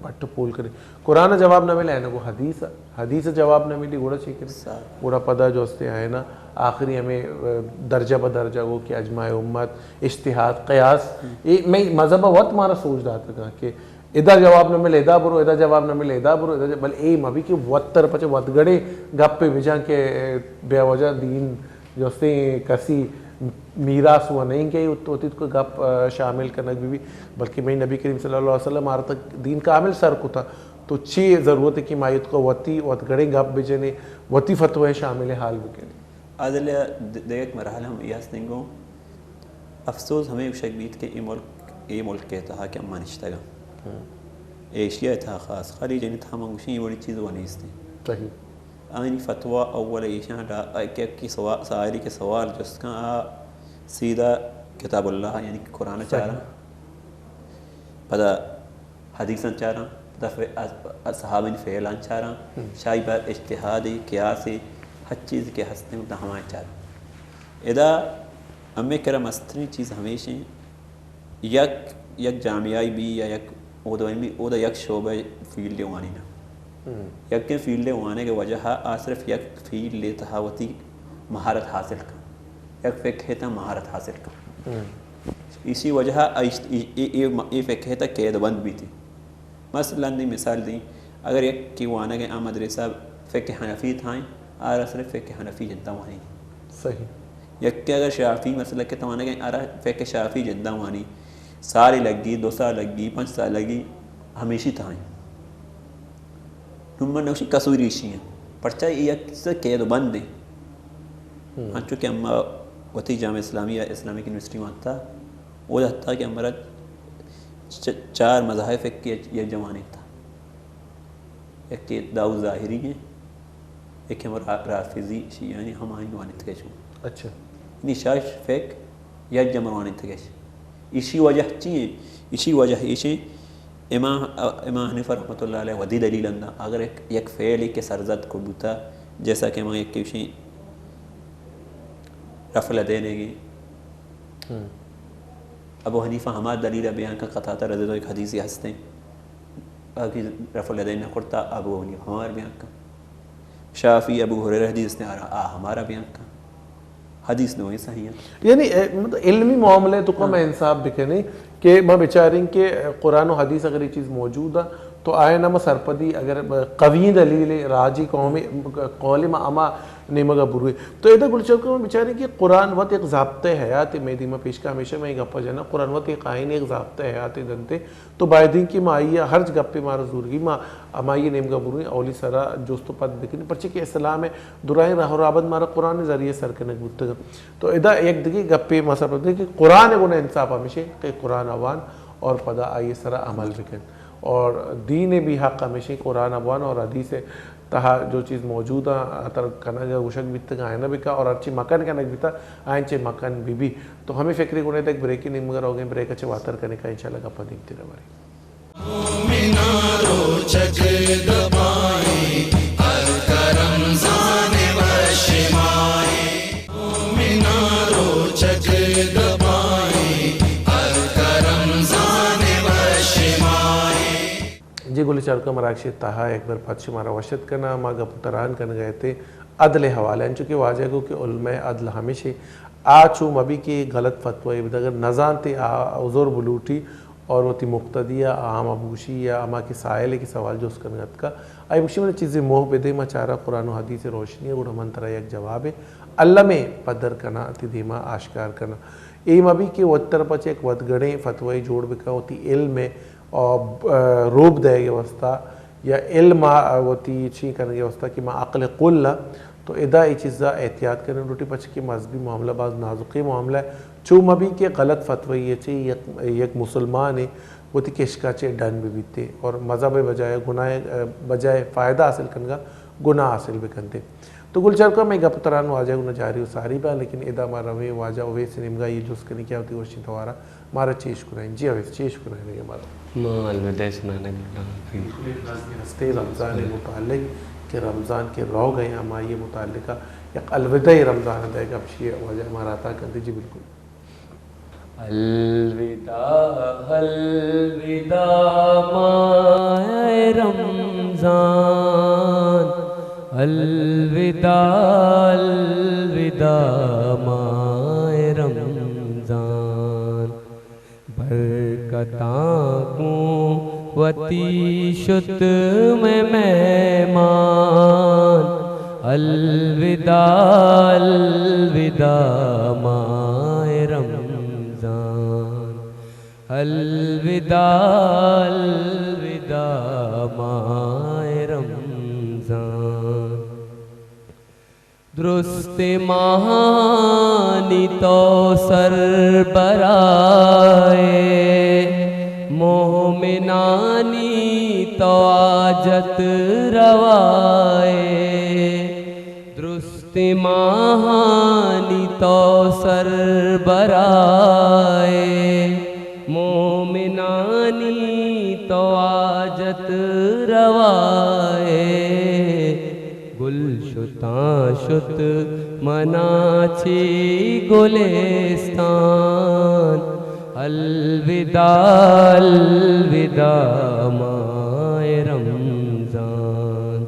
پٹ پول کرے۔ قرآن جواب نہ ملے نہ گو حدیث، حدیث جواب نہ ملی گڑا چی کرے؟ گڑا پدا جو استے آئے نا آخری ہمیں، اہ، درجہ بہ درجہ گو کہ اجماع امت، اجتہاد، قیاس، اے میں مذہب وت مارا سوچ دات کنا کہ ادا جواب نہ ملے، ادا برو، ادا جواب نہ ملے، ادا برو، ادا جواب، بل اے مبی کہ وتر پچ وت گڑے گپے بجان کہ بے وجہ دین جستیں کسی میراث و نہیں کہ وتی تو گپ، آ، شامل کنگ بی بی، بلکہ میں نبی کریم صلی اللہ علیہ وسلم آرتک دین کامل سر کتا، تو چی ضرورت ہے کہ ما ایت کو وتی وت گڑیں گپ بجنے، وتی فتوی شامل حال بکنے؟ عادل، د-، دگہ یک مرحلہ ہم یہ ہستیں گوں، افسوس ہمیں گوشگ بیت کہ اے ملک، اے ملک کے تہا کہ ما نشتگاں۔ ہم۔ ایشیا تہا خاص، خلیج تہا من گوشیں اے وڑی چیز و نیستیں۔ صحیح۔ آئینی فتویٰ اول ایشاں ڈا-، کہ، کہ سوا-، سائلی کہ سوال جست کن، آ سیدھا کتاب اللہ، یعنی کہ قرآن صحیح۔ چاراں، پدا حدیثاں چاراں، پدا ف-، از، از صحابین فعلاں چاراں، ہم۔ شاہی بار اجتہادی، قیاسی، ہر چیز کہ ہستیں، ہمائیں چاراں۔ ادا ہمیں کرا مسترین چیز ہمیشیں، یک، یک جامعہ بی یا یک اودا بی، اودا یک شعبہ فیلڈ وانیناں۔ ہم۔ یکیں فیلڈ وانگ ءِ وجہ ءَ آ صرف یک فیلڈ ءِ تہا وتی مہارت حاصل کن۔ یک فقہ ءِ تہا مہارت حاصل کن۔ ہم۔ اسی وجہ ءَ اش-، اے، اے، اے، اے فقہ ءِ تہا قید بند بیتی۔ مثلاً دی مثال دیں، اگر یک کی وانگ ءَ آ مدرسہ فقہ حنفی تھائیں، آ را صرف فقہ حنفی جنتا وانی۔ صحیح۔ یک کہ اگر شافعی مسلک ءِ توانگ ءَ آ را فقہ شافعی جنتا وانی، سالے لگی، دو سال لگی، پنچ سال لگی، ہمیشی تھائیں۔ نوں من نوشی قصور ایشی ہیں۔ پرچا اے یک چیز قید و بند ہیں۔ ہم۔ انچو کہ اما وتی جامعہ اسلامیہ، اسلامک یونیورسٹی وانتا، او حتی کہ ہمارا چ-، چار مذاہب فقہ یک، یک جوانی تھا۔ یکے داؤد ظاہری ہیں، یکے ہم را-، رافضی شیعہ ہیں، ہم آئین وانیتگش۔ اچھا۔ یعنی شش فقہ یک جمع وانیتگش۔ ایشی وجہ چی ہیں؟ ایشی وجہ ایش ہیں، امام، امام حنیفہ رحمۃ اللہ علیہ وتی دلیل اندا، اگر یک، یک فعلی کہ سرزد کو بوتا، جیسا کہ ہم یک کشیں رفع الیدین گی۔ ہم۔ ابو حنیفہ ہما دلیل بیان کا، قتادہ رضی اللہ عنہ ایک حدیثی ہستیں۔ آ کہ رفع الیدین نہ کرتا، ابو حنیفہ ہمارا بیان کن۔ شافعی ابو ہریرہ حدیث نے آ را، آ ہمارا بیان کن۔ حدیث نویں صحیح ہیں۔ یعنی، اے، مطلب، علمی معاملے تو کم ہاں۔ انصاف بکنے کہ ما بچاریں کہ قرآن و حدیث اگر یہ چیز موجود ہے تو آئے نہ ما سرپدی اگر قوی دلیل راجی قومی قول ما اما نیمگا بروے۔ تو ادا گل چرکا ما بچاریں کہ قرآن وت ایک ضابطہ حیات میں دیما پیش کا، ہمیشہ میں گپا جنا، قرآن وت ایک آئین، ایک ضابطہ حیات دنتے۔ تو بایدیں کہ ما آئی ءَ ہرچ گپے مارا زورگی، ما ہمائی ءِ نیمگا برویں، اولی سرا جست و پد بکنیں، پرچہ کہ اسلام ءِ درائیں راہ و رابند مارا قرآن ءِ ذریعہ سر کنگ بوتگ۔ تو ادا یک دگہ گپے ما سر دیں کہ قرآن ءِ گونا انصاف ہمیش ایں کہ قرآن ءَ وان اور پدا آئی ءِ سرا عمل بکن، اور دین ءِ بھی حق ہمیش ایں قرآن ءَ وان اور حدیث ءِ تہا جو چیز موجود آں، تر کنگ ءَ گوشگ بیتگ آں، آیاں بکن اور ہرچی مکن کنگ بیتگ، آیاں چہ مکن بہ بی۔ تو ہمے فکرے گونے تک بریکے نیمگا روگیں، بریک ءَ چہ واتر کنیں کہ انشاءاللہ گپاں دیمتر ءَ باریں۔ مومناں روچگ دپائیں، ہلکا رمضان وش ماہیں۔ مومناں روچگ دپائیں، ہلکا رمضان وش ماہیں۔ جی گل چارکا، مراگش ءِ تہا یک بر پد شمارا وش اتک کناں۔ ما گپ و تران کنگ ءَ اتیں عدل ءِ حوالہ ءَ، انچو کہ واجہ گو کہ علماء عدل ہمیش ایں، آ چو مبی کہ غلط فتوی بدے، اگر نزانتے آ عذر بلوٹی اور وتی مقتدی ءَ آ ہما بگوشی یا ہما کہ سائل ءَ کہ سوال جست کنگ اتکا، آئی بگوشی من چیزے موہ بدے، ما چارا قرآن و حدیث ءِ روشنی ءَ، گڑا من ترا یک جوابے الم ءَ پدر کناں، تئی دیما آشکار کناں۔ اے مبی کہ وت طرف ءَ چہ یک ودگڑیں فتوی جوڑ بکا، وتی علم ءِ، آ، آ، روب دئیگ ءِ واسطہ یا علم ءَ وتی چی کنگ ءِ واسطہ کہ ما عقل کل ءَ، تو ادا اے چیزا احتیاط کنگ لوٹی، پرچہ کہ مذہبی معاملہ باز نازکیں معاملہ ایں۔ چو مبی کہ غلط فتوی ءَ چہ یک، یک مسلمانے وتی کشکا چہ ڈن بہ بیتے اور مذہب ءِ بجائے گناہ، بجائے فائدہ حاصل کنگا گناہ حاصل بکنتے۔ تو گل چارکا، مئے گپ تران واجہ گونا جاری و ساری با، لیکن ادا ما رویں واجہ اویس نیمگا، یہ جست کنیں کہ آ وتی وشیں توارا مارا چیش کنائیں۔ جی اویس، چیش کنائیں مارا؟ ما الوداع سنانا گڑا۔ بالکل، ایک نظم ہستے رمضان ءِ متعلق کہ رمضان کہ روگ ءَ ایں، ہمائی ءِ متعلق یک الوداعی رمضان ءَ دئیگ ءَ ہمشی واجہ مارا عطا کنتے۔ جی بالکل۔ الوداع، الوداع ماہ رمضان، الوداع، الوداع ماہ رمضان۔ برکتاں گوں وتی شت مئے مہمان، الوداع، الوداع ماہ رمضان، الوداع، الوداع ماہ رمضان۔ درست ماہانی تو سربرائے، مومنانی تو حاجت روائے۔ درست ماہانی تو سربرائے، مومنانی تو حاجت روائے۔ گل شتاں شت منا چی گلستان، الوداع، الوداع ماہ رمضان۔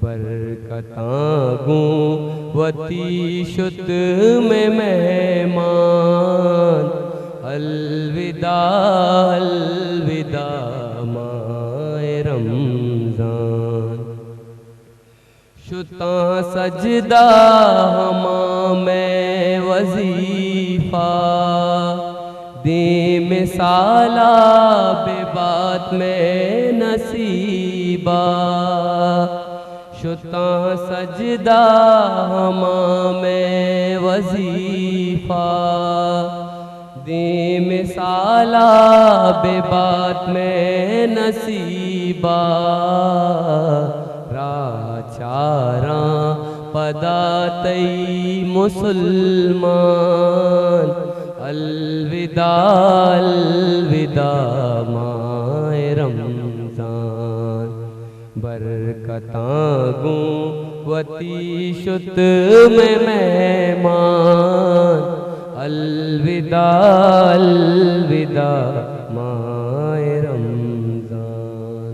برکتاں گوں وتی شت مئے مہمان، الوداع، الوداع ماہ رمضان۔ شتاں سجدہ ہما مئے وظیفہ، دیم سالا ببات مئے نصیبہ۔ شتاں سجدہ ہما مئے وظیفہ، دیم سالا ببات مئے نصیبہ۔ راہ چاراں پدا تئی مسلمان، الوداع، الوداع ماہ رمضان۔ برکتاں گوں وتی شت مئے مہمان، الوداع، الوداع ماہ رمضان۔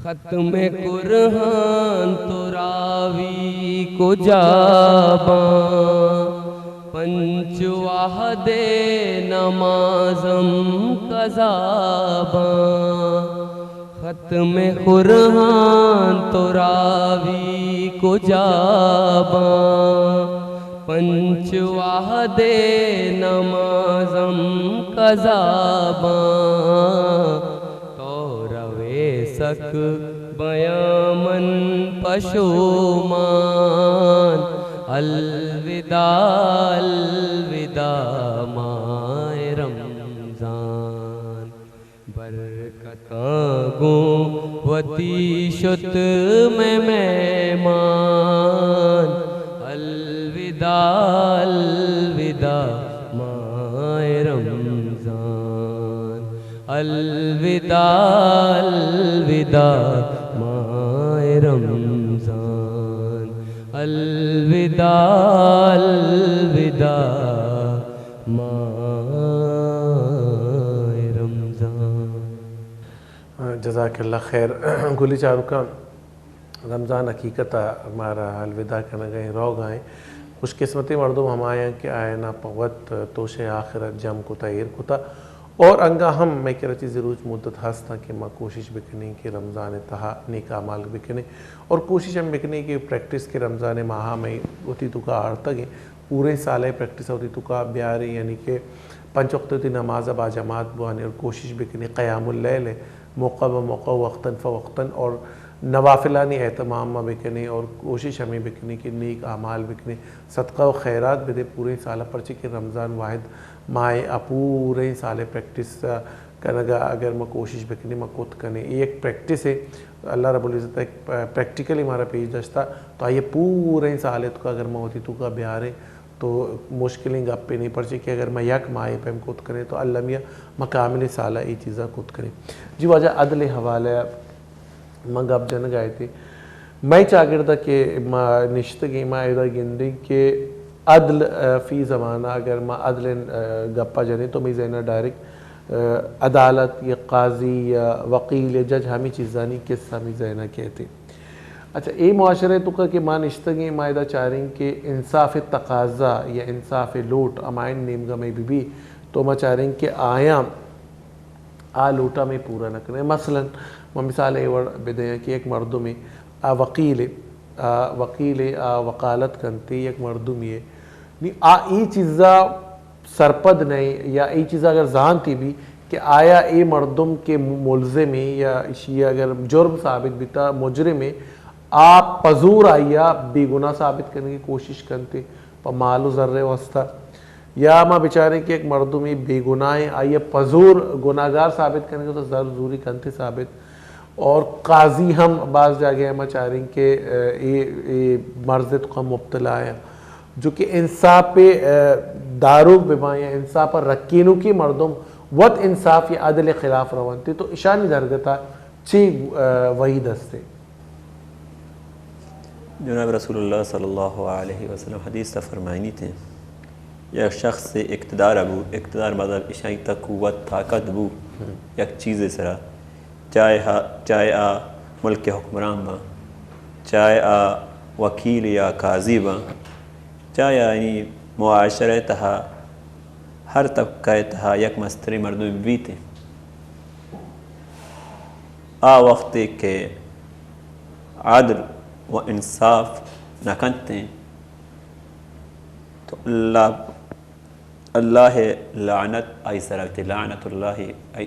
ختم قرآن تو راوی کجا باں، پنچ وہد نمازم قضا باں۔ ختم قرآن تو راوی کجا باں، پنچ وہد نمازم قضا باں۔ تو روے سک بیاں من پشومان، الوداع، الوداع ماہ رمضان۔ برکتاں گوں وتی شت مئے مہمان، الوداع، الوداع ماہ رمضان، الوداع، الوداع ماہ رمضان، الوداع، الوداع ماہ رمضان۔ جزاک اللہ خیر۔ گلی چاروکاں، رمضان حقیقت ءَ مارا الوداع کنگ ءَ ایں، روگ ءَ ایں۔ خوش قسمتیں مردم ہمایاں کہ آیاں پہ وت توش ءِ آخرت جم کتہ، ایر کتہ۔ اور انگا ہم مئے کرا چیزے روچ مدت ہست اَں کہ ما کوشش بکنیں کہ رمضان ءِ تہا نیک اعمال بکنیں، اور کوشش ہم بکنیں کہ پریکٹس کہ رمضان ءِ ماہ ءَ مئے وتی توکا آرتگ ایں، پوریں سال ءِ پریکٹس ءَ وتی توکا بیاریں، یعنی کہ پنچ وقت وتی نماز ءَ با جماعت بوانیں اور کوشش بکنیں قیام اللیل ءَ موقع بہ موقع، وقتاً فوقتاً، اور نوافلانی اہتمام ما بکنیں اور کوشش ہمیں بکنیں کہ نیک اعمال بکنیں، صدقہ و خیرات بدیں پوریں سال ءَ، پرچے کہ رمضان واحد ماہ ءَ پوریں سال ءِ پریکٹس کنگ ءَ اگر ما کوشش بکنیں، ما کت کنیں، اے یک پریکٹس ءِ، اللہ رب العزت ءَ یک پریکٹیکلی مارا پیش داشتہ، تو آئی ءَ پوریں سال ءِ توکا اگر ما وتی توکا بیاریں تو مشکلیں گپے نیں، پرچے کہ اگر ما یک ماہ ءَ پیم کت کنیں تو المیہ ما کاملیں سال ءَ اے چیزاں کت کنیں۔ جی واجہ، عدل ءِ حوالہ ءَ من گپ جنگ ءَ اتیں۔ مئے چاگرد ءَ کہ ما نشتگیں، ما ادا گندیں کہ عدل، آ، فی زمانہ اگر ما عدل ءِ، آ، گپ ءَ جنیں تو مئے ذہن ءَ ڈائریکٹ، آ، عدالت یا قاضی یا وکیل یا جج، ہمے چیزانی قصہ مئے ذہن ءَ کیت۔ اچھا، اے معاشرہ ءِ توکا کہ ما نشتگیں، ما ادا چاریں کہ انصاف ءِ تقاضا یا انصاف ءِ لوٹ ہمایانی نیمگا مئے بہ بی، تو ما چاریں کہ آیاں آ لوٹا مئے پورا نہ کنیں۔ مثلاً، ما مثال اے وڑ بدیاں کہ یک مردمے، آ وکیلے، آ، وکیلے، آ وکالت کنتے یک مردمے ءِ۔ نی آ اے چیزا سرپد نئیں یا اے چیزا اگر زانتی بی کہ آیا اے مردم کہ ملزمے یا اشی اگر جرم ثابت بیتا، مجرمے، آ پزور آئیا بے گناہ ثابت کنگی کوشش کنتے پہ مال و زر واسطہ۔ یا ما بچاریں کہ یک مردمے بے گناہ ایں، آئی ءَ پزور گناہگار ثابت کنگ ءَ تو زر زوری کنتے ثابت۔ اور قاضی ہم باز جاگہ ءَ ما چاریں کہ، اے، اے مرض ءِ توکا مبتلا ایں، جو کہ انصاف ءِ، اے، داروگ بہ باں یا انصاف ءَ رکینوکیں مردم وت انصاف یا عدل ءِ خلاف رونتے تو اشانی درگت ءَ چی، اے، وعید ہستے؟ جناب رسول اللہ صلی اللہ علیہ وسلم حدیث ءَ فرمائنیت ایں، یک شخص اقتدار بو، اقتدار مطلب اشانی تہ قوت، طاقت بو، یک چیزے سرا، چاہے آ، چاہے آ ملک ءِ حکمران باں، چاہے آ وکیل یا قاضی باں، چاہے آ یعنی معاشرہ ءِ تہا ہر طبقہ ءِ تہا یک مستریں مردمے بیت ایں۔ آ وختے کہ عدل و انصاف نہ کنت ایں تو اللہ، اللہ ءِ لعنت آئی سرا بیت، لعنت اللہ آئی،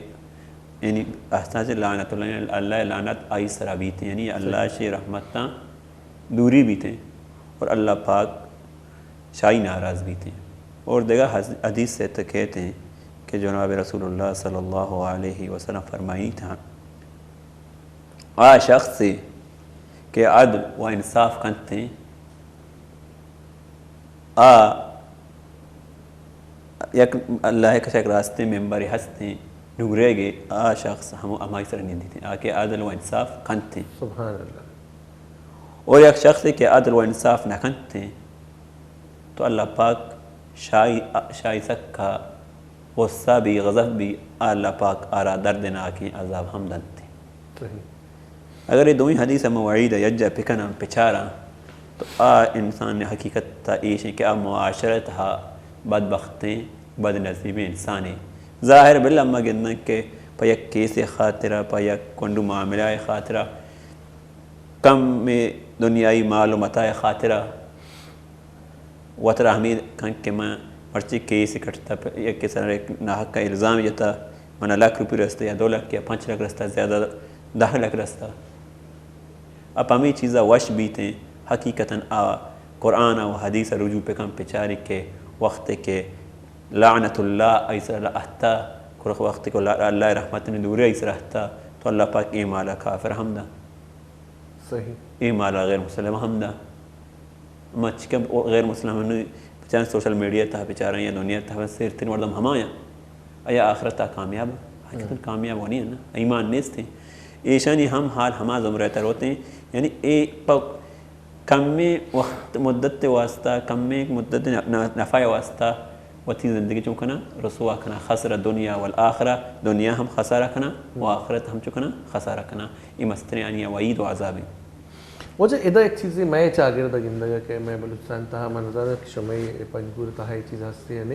یعنی احساس لعنت اللہ، اللہ ءِ لعنت آئی سرا بیت، یعنی اللہ ءِ رحمتاں دوری بیت ایں اور اللہ پاک شاہی ناراض بیت ایں۔ اور دگہ حس-، حدیث ءِ تہ کئیت ایں کہ جناب رسول اللہ صلی اللہ علیہ وسلم فرمائنیت ایں، آ شخص کہ عدل و انصاف کنت ایں، آ یک اللہ ءِ کش ءَ یک راستیں ممبرے ہست ایں، نورے گے آ شخص ہم ہمائی سر نندیت ایں، آ کہ عدل و انصاف کنت ایں۔ سبحان اللہ۔ اور یک شخصے کہ عدل و انصاف نہ کنت ایں، تو اللہ پاک شاہی، شاہی سکا غصہ بی، غضب بی، اللہ پاک آرا دردناکیں عذاب ہم دنت۔ صحیح۔ اگر اے دوئیں حدیث ہم وعید ءَ یکجا پکناں، پچاراں، تو آ انسان حقیقت تا ایش ایں کہ آ معاشرہ تہا بدبختیں، بدنصیبیں انسانے۔ ظاہر بل ہم گندن کہ پہ یک کیسے خاطرہ، پہ یک کنڈو معاملہ خاطرہ، کم دنیائی مال و متاع خاطرہ وترا ہمے کن کہ من مرچی کیس کٹتا، یکے سر یک ناحق الزام جتا، من لکھ روپی رستا یا دو لکھ یا پنچ لکھ رستا، زیادہ دہ لکھ رستا۔ اب ہمے چیزا وش بیتیں، حقیقتاً آ قرآن و حدیث رجوع پکن پچاری کہ وقت کہ لعنت اللہ ای سر اہتا، وقت کہ اللہ رحمت نے دورے ای سر اہتا، تو اللہ پاک اے مالا کافر ہم دا۔ صحیح۔ اے مالا غیر مسلم ہم دا۔ ما چکہ غیر مسلم نہ بچاریں، سوشل میڈیا تہا بچاریں یا دنیا تہا سیرتریں مردم ہمایاں۔ آیا آخرت ءَ کامیاب؟ حقیقتاً کامیاب ونی نا۔ ایمان نیست ہیں۔ ایشانی ہم حال ہما زمرہ تر ہوتے ہیں۔ یعنی اے پہ کمیں وقت مدت واسطہ، کمیں مدت نفع واسطہ وتی زندگی چون کناں رسوا کناں، خسر دنیا والآخرہ، دنیا ہم خسارہ کناں و آخرت ہم چون کناں خسارہ کناں۔ اے مستریں آنی وعید و عذاب ہیں۔ واجہ ادا یک چیزے مئے چاگرد ءَ گندگ ءَ کہ مئے بلوچستان تہا من نزاناں کہ شمئے پنجگور تہا اے چیز ہستے یا نہ۔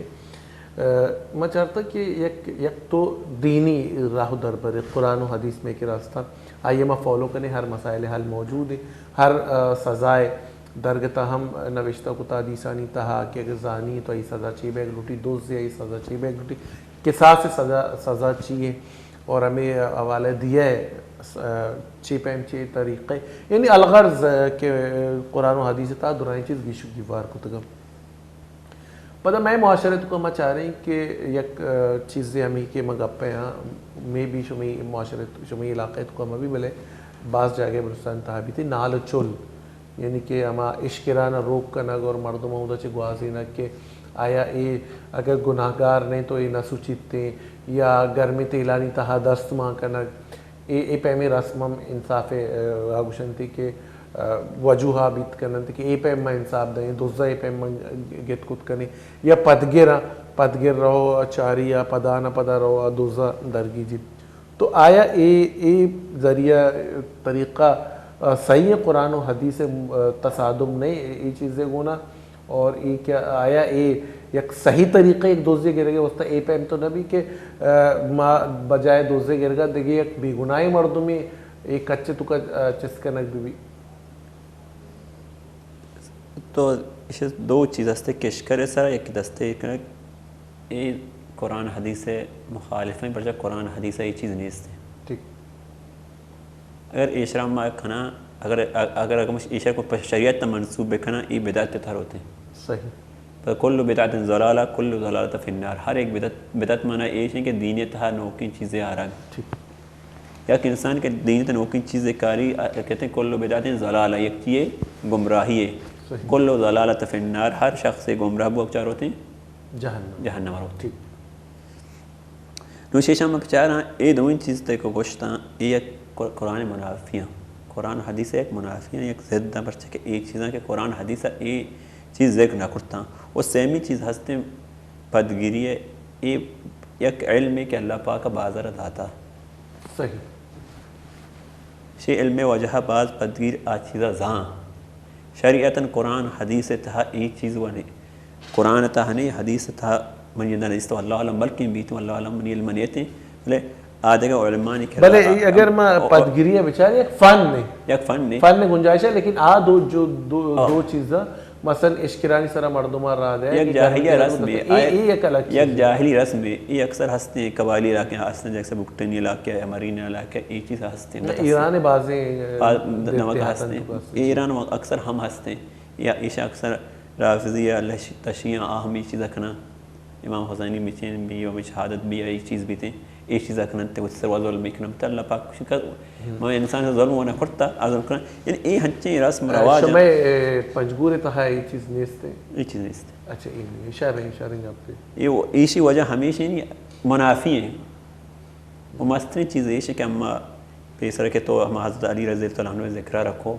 ما چارتا کہ یک، یک تو دینی راہ و دربر قرآن و حدیث مئے کہ راستہ آئی ما فالو کنیں، ہر مسائل حل موجود ہیں، ہر، آ، سزائے درگتا ہم نوشتہ کتا حدیثانی تہا کہ اگر زانی تو ای سزا چی بیگ لوٹی، دوزے ای سزا چی بیگ لوٹی، قصاص سزا، سزا چی ہے اور ہمیں حوالہ دیا ہے، آ، چی پیم چی طریقے، یعنی الغرض کہ قرآن و حدیث تہا درائیں چیز گیش و گیوار کتگا۔ پدا مئے معاشرہ توکا ما چاریں کہ یک، آ، چیزے ہمیں کہ ما گپے ہاں، مے بی شمی معاشرہ، شمی علاقہ توکا ما بی بلے باز جاگہ بلوچستان تہا بیتی نال و چل، یعنی کہ ہما اشکران روک کنگ اور مردم اودا چہ گوازینگ کہ آیا اے اگر گناہگار نہیں تو اے نہ سوچیتیں یا گرمی تیلانی تہا دست مان کنگ۔ اے، اے پیمیں رسم ہم انصاف ءَ، آ، گوشنتی کہ، آ، وجوہ بیت کننت کہ اے پیم ما انصاف دئیں، دزا اے پیم ما گت کت کنیں، یا پدگر، پدگر رو چاری یا پدا نہ پدا رو دزا درگیجیت۔ تو آیا اے، اے ذریعہ، طریقہ، آ، صحیح ہے؟ قرآن و حدیث، آ، تصادم نہیں اے چیزے گونا؟ اور اے کہ آیا اے یک صحیح طریقہ یک دزے گرگے واسطہ اے پیم تو نہ بی کہ، آ، ما بجائے دزے گرگا دگہ یک بے گناہیں مردمے اے کچے توکا، آ، چست کنگ بہ بی؟ تو ایشی دو چیز ہستے، کشکر سرا یکی دستے کنگ، اے قرآن حدیث مخالف ہیں، پرچہ قرآن حدیث اے چیز نیست ہے۔ ٹھیک۔ اگر ایشرا ما کھنا، اگر، اگر، اگر ایشرا کو شریعت تا منسوب بکھنا، اے بدعت تھا روتے ہیں۔ صحیح۔ پر کل بدعت ضلالہ، کل ضلالت فی النار۔ ہر ایک بدعت، بدعت معنی ایش ہے کہ دین تہا نوکیں چیزیں آرگ۔ ٹھیک۔ یک انسان کہ دین تہا نوکیں چیزے کاری، آ، کہتے ہیں کل بدعت ضلالہ، یک چیئے گمراہی ہے۔ صحیح۔ کل ضلالت فی النار، ہر شخص گمراہ بو چار ہوتے ہیں؟ جہنم۔ جہنم ہوتے ہیں۔ ٹھیک۔ نو شیشا ما بچاراں، اے دوئیں چیز تے کو گوشتاں، اے یک قر-، قرآن منافی ہیں۔ قرآن حدیث یک منافی ہیں، یک ضد ہیں، پرچہ کہ اے چیزاں کہ قرآن حدیث اے چیز ذکر نہ کرتاں۔ و سیمی چیز ہستیں پدگیری ہے، اے یک علم ہے کہ اللہ پاک بازار داتا۔ صحیح۔ شی علم وجہ باز پدگیر آ چیزا زان۔ شریعتاً قرآن حدیث تہا اے چیز و نے۔ قرآن تہا نے، حدیث تہا من جندہ نیست، واللہ عالم، بلکیں بیت، واللہ عالم، منی علم نیتیں۔ بلے آ دگہ علمانی کہ بلے اللہ اگر ما او، او، پدگیری بچار یک فن نے۔ یک فن نے۔ فن گنجائش ہے، لیکن آ دو جو دو، او۔ دو چیزاں مثلاً اشکرانی سرا مردماں را دے یک کہ جاہلی گرمی رسمے، اے، آ اے یک الگ چیز یک ہے۔ جاہلی رسمے، اے اکثر ہستیں قبائلی علاقے ہستیں، جیسے بگٹنی علاقے یا مرین علاقے، اے چیز ہستیں۔ نہ، ایران بازیں، آ، دیہاتاں نمک ہستیں۔ تو ہستیں۔ اے ایران اکثر ہم ہستیں۔ یا ایشا اکثر رافضی یا لش-، تشیعہ آ ہم اے چیز کنن۔ امام حسینی مچین بی و شہادت بی، اے چیز بیتیں۔ اے چیز کنن تے وتی سروا ظلم کنن۔ تے اللہ پاک کچھ کر، ہم۔ ما انسان سے ظلم و نہ کرتا، آ ظلم کنن۔ یعنی اے ہنچیں رسم رواج شمئے، اے، پنجگور تہا اے چیز نیست ہے؟ اے چیز نیست۔ اچھا، اے نہیں، اشارے، اشارے گپے۔ اے و-، ایشی وجہ ہمیشہ نہیں، منافی ہیں۔ و مستریں چیز ایش کہ ہما پیسر کہ تو ہما حضرت علی رضی اللہ تعالیٰ عنہ ذکرہ رکھو،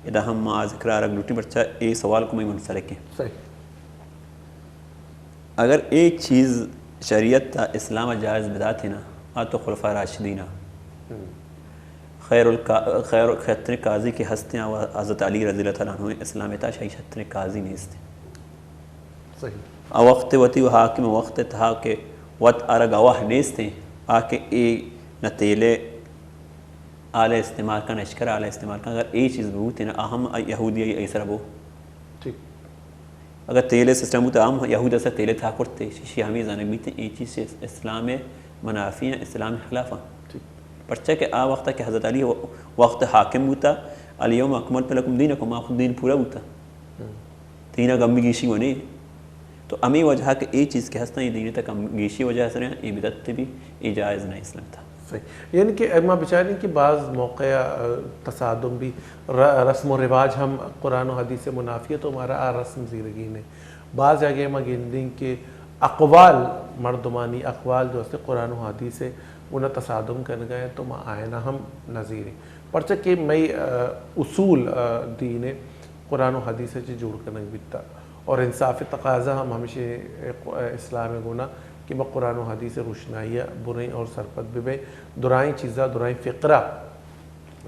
ادا ہم ما ذکرہ رکھ لوٹی، پرچہ اے سوال کو میں منسلک ہیں۔ صحیح۔ اگر اے چیز شریعت تا اسلام جائز بداتے نا، آ تو خلفاء راشدین نا۔ ہم۔ خیر القا-، خیر، خیرترین قاضی کہ ہستیں، آ حضرت علی رضی اللہ تعالیٰ عنہ اسلام تا شاہی شترین قاضی نیست۔ صحیح۔ آ وقت وتی و حاکم وقت تہا کہ وت آرا گواہ نیستیں، آ کہ اے نہ تیلے آلے استعمال کن، اشکر آلے استعمال کن، اگر اے چیز بوتیں، آ ہم یہودی ای سر بو۔ ٹھیک۔ اگر تیلے سسٹم بوتا، ہم یہود اسے تیلے تھا کرتے، شیشی ہمیں زانگ بیتیں، اے چیز اسلام منافی ہیں، اسلام خلاف ہیں۔ ٹھیک۔ پرچہ کہ آ وقت کہ حضرت علی وقت حاکم بوتا، الیوم اکملت لکم دینکم، آ خود دین پورا بوتا۔ ہم۔ دین ء کمی گیشی و نے۔ تو ہمے وجہ کہ اے چیز کہ ہستاں، اے دین ء تک کم گیشی وجہ سر اے بدعت بھی، اے جائز نہ اسلام تھا۔ صحیح۔ یعنی کہ ما بچاریں کہ بعض موقع، آ، تصادم بھی، ر-، رسم و رواج ہم قرآن و حدیث منافی ہے، تو ہمارا آ رسم زیرگی نے۔ بعض جگہ ما گندیں کہ اقوال، مردمانی اقوال جو است قرآن و حدیث ہے، انہاں تصادم کنگا ہے، تو ما آئنا ہم نہ زیریں۔ پرچہ کہ مئی، آ، اصول، آ، دین ہے، قرآن و حدیث ء چہ جوڑ کنگ بیتا۔ اور انصاف ء تقاضا ہم ہمیشہ اسلام ء گونا کہ ما قرآن و حدیث ء روشنائی ء بریں اور سرپد ببیں۔ درائیں چیزاں، درائیں فقرہ،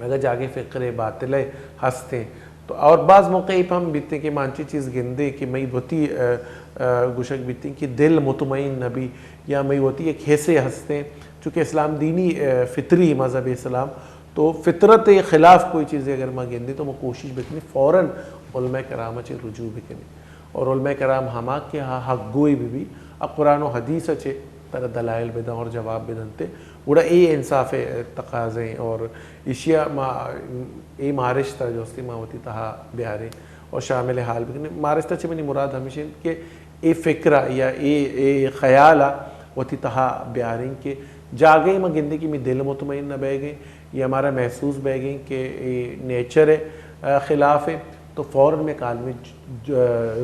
اگر جاگے فقرے باطلے ہستیں تو، اور بعض موقع اے ہم بیتیں کہ ما انچیں چیز گندیں کہ مئی وتی، ا، ا، گوشگ بیتیں کہ دل مطمئن نبی یا مئی وتی ایک حصے ہستیں، چونکہ اسلام دینی، ا، فطری مذہب اسلام تو فطرت ء خلاف کوئی چیزے اگر ما گندیں تو ما کوشش بکنیں فوراً علماء کرام ء چہ رجوع بکنیں۔ اور علماء کرام ہما کہ ہا حق گوئی بہ بی، آ قرآن و حدیث ء چہ ترا دلائل بدن اور جواب بدنتے، گڑا اے انصاف ء تقاضے اور ایشیا ما اے مارشت ء جو استی ما وتی تہا بیاریں اور شامل حال بکنیں۔ مارشت ء چہ منی مراد ہمیش انت کہ اے فکر ء یا اے، اے خیال ء وتی تہا بیاریں کہ جاگہے ما گندیں کہ می دل مطمئن نہ بیگ ء یا مارا محسوس بیگ ء کہ اے نیچر ء خلاف ء، تو فوراً می کالم ء ج-، ج-،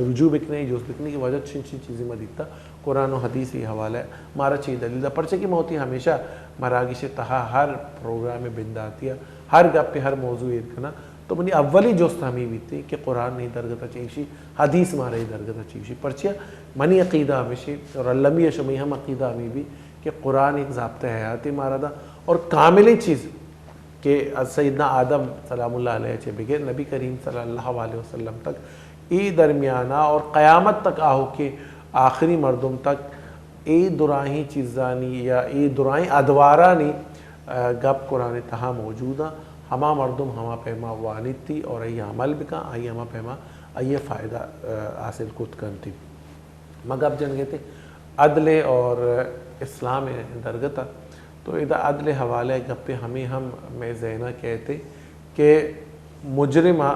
رجوع بکنیں، جست بکنیں کہ واجہ چن چن چیزیں ما دیتا، قرآن و حدیث ء حوالہ ء مارا چے دلیل دا، پرچہ کہ ما وتی ہمیشہ مراگش ء تہا ہر پروگرام ء بنداتی ء ہر گپ ء ہر موضوع ایر کناں۔ تو منی اولی جست ہمے بیت کہ قرآن نی درگت ء چے گوشی، حدیث مارا اے درگت ء چے گوشی۔ پرچیا منی عقیدہ ہمیشی اور المی ء شمئی ہم عقیدہ ہمے بی کہ قرآن ایک ضابطہ حیات مارا دا اور کاملیں چیز کہ از سیدنا آدم سلام اللہ علیہ چہ بگر نبی کریم صلی اللہ علیہ وسلم تک اے درمیانہ اور قیامت تک آہو کہ آخری مردم تک اے درائیں چیزانی یا اے درائیں ادوارانی، آ، گپ قرآن تہا موجود ہیں۔ ہما مردم ہما پیما وانیتی اور آئی عمل بکن، آئی ہما پیما آئی فائدہ، آ، حاصل کت کنتی۔ ما گپ جنگے تے عدل اور اسلام درگتا، تو ادا عدل حوالہ گپے ہمیں ہم میں ذہنہ کہتے کہ مجرمہ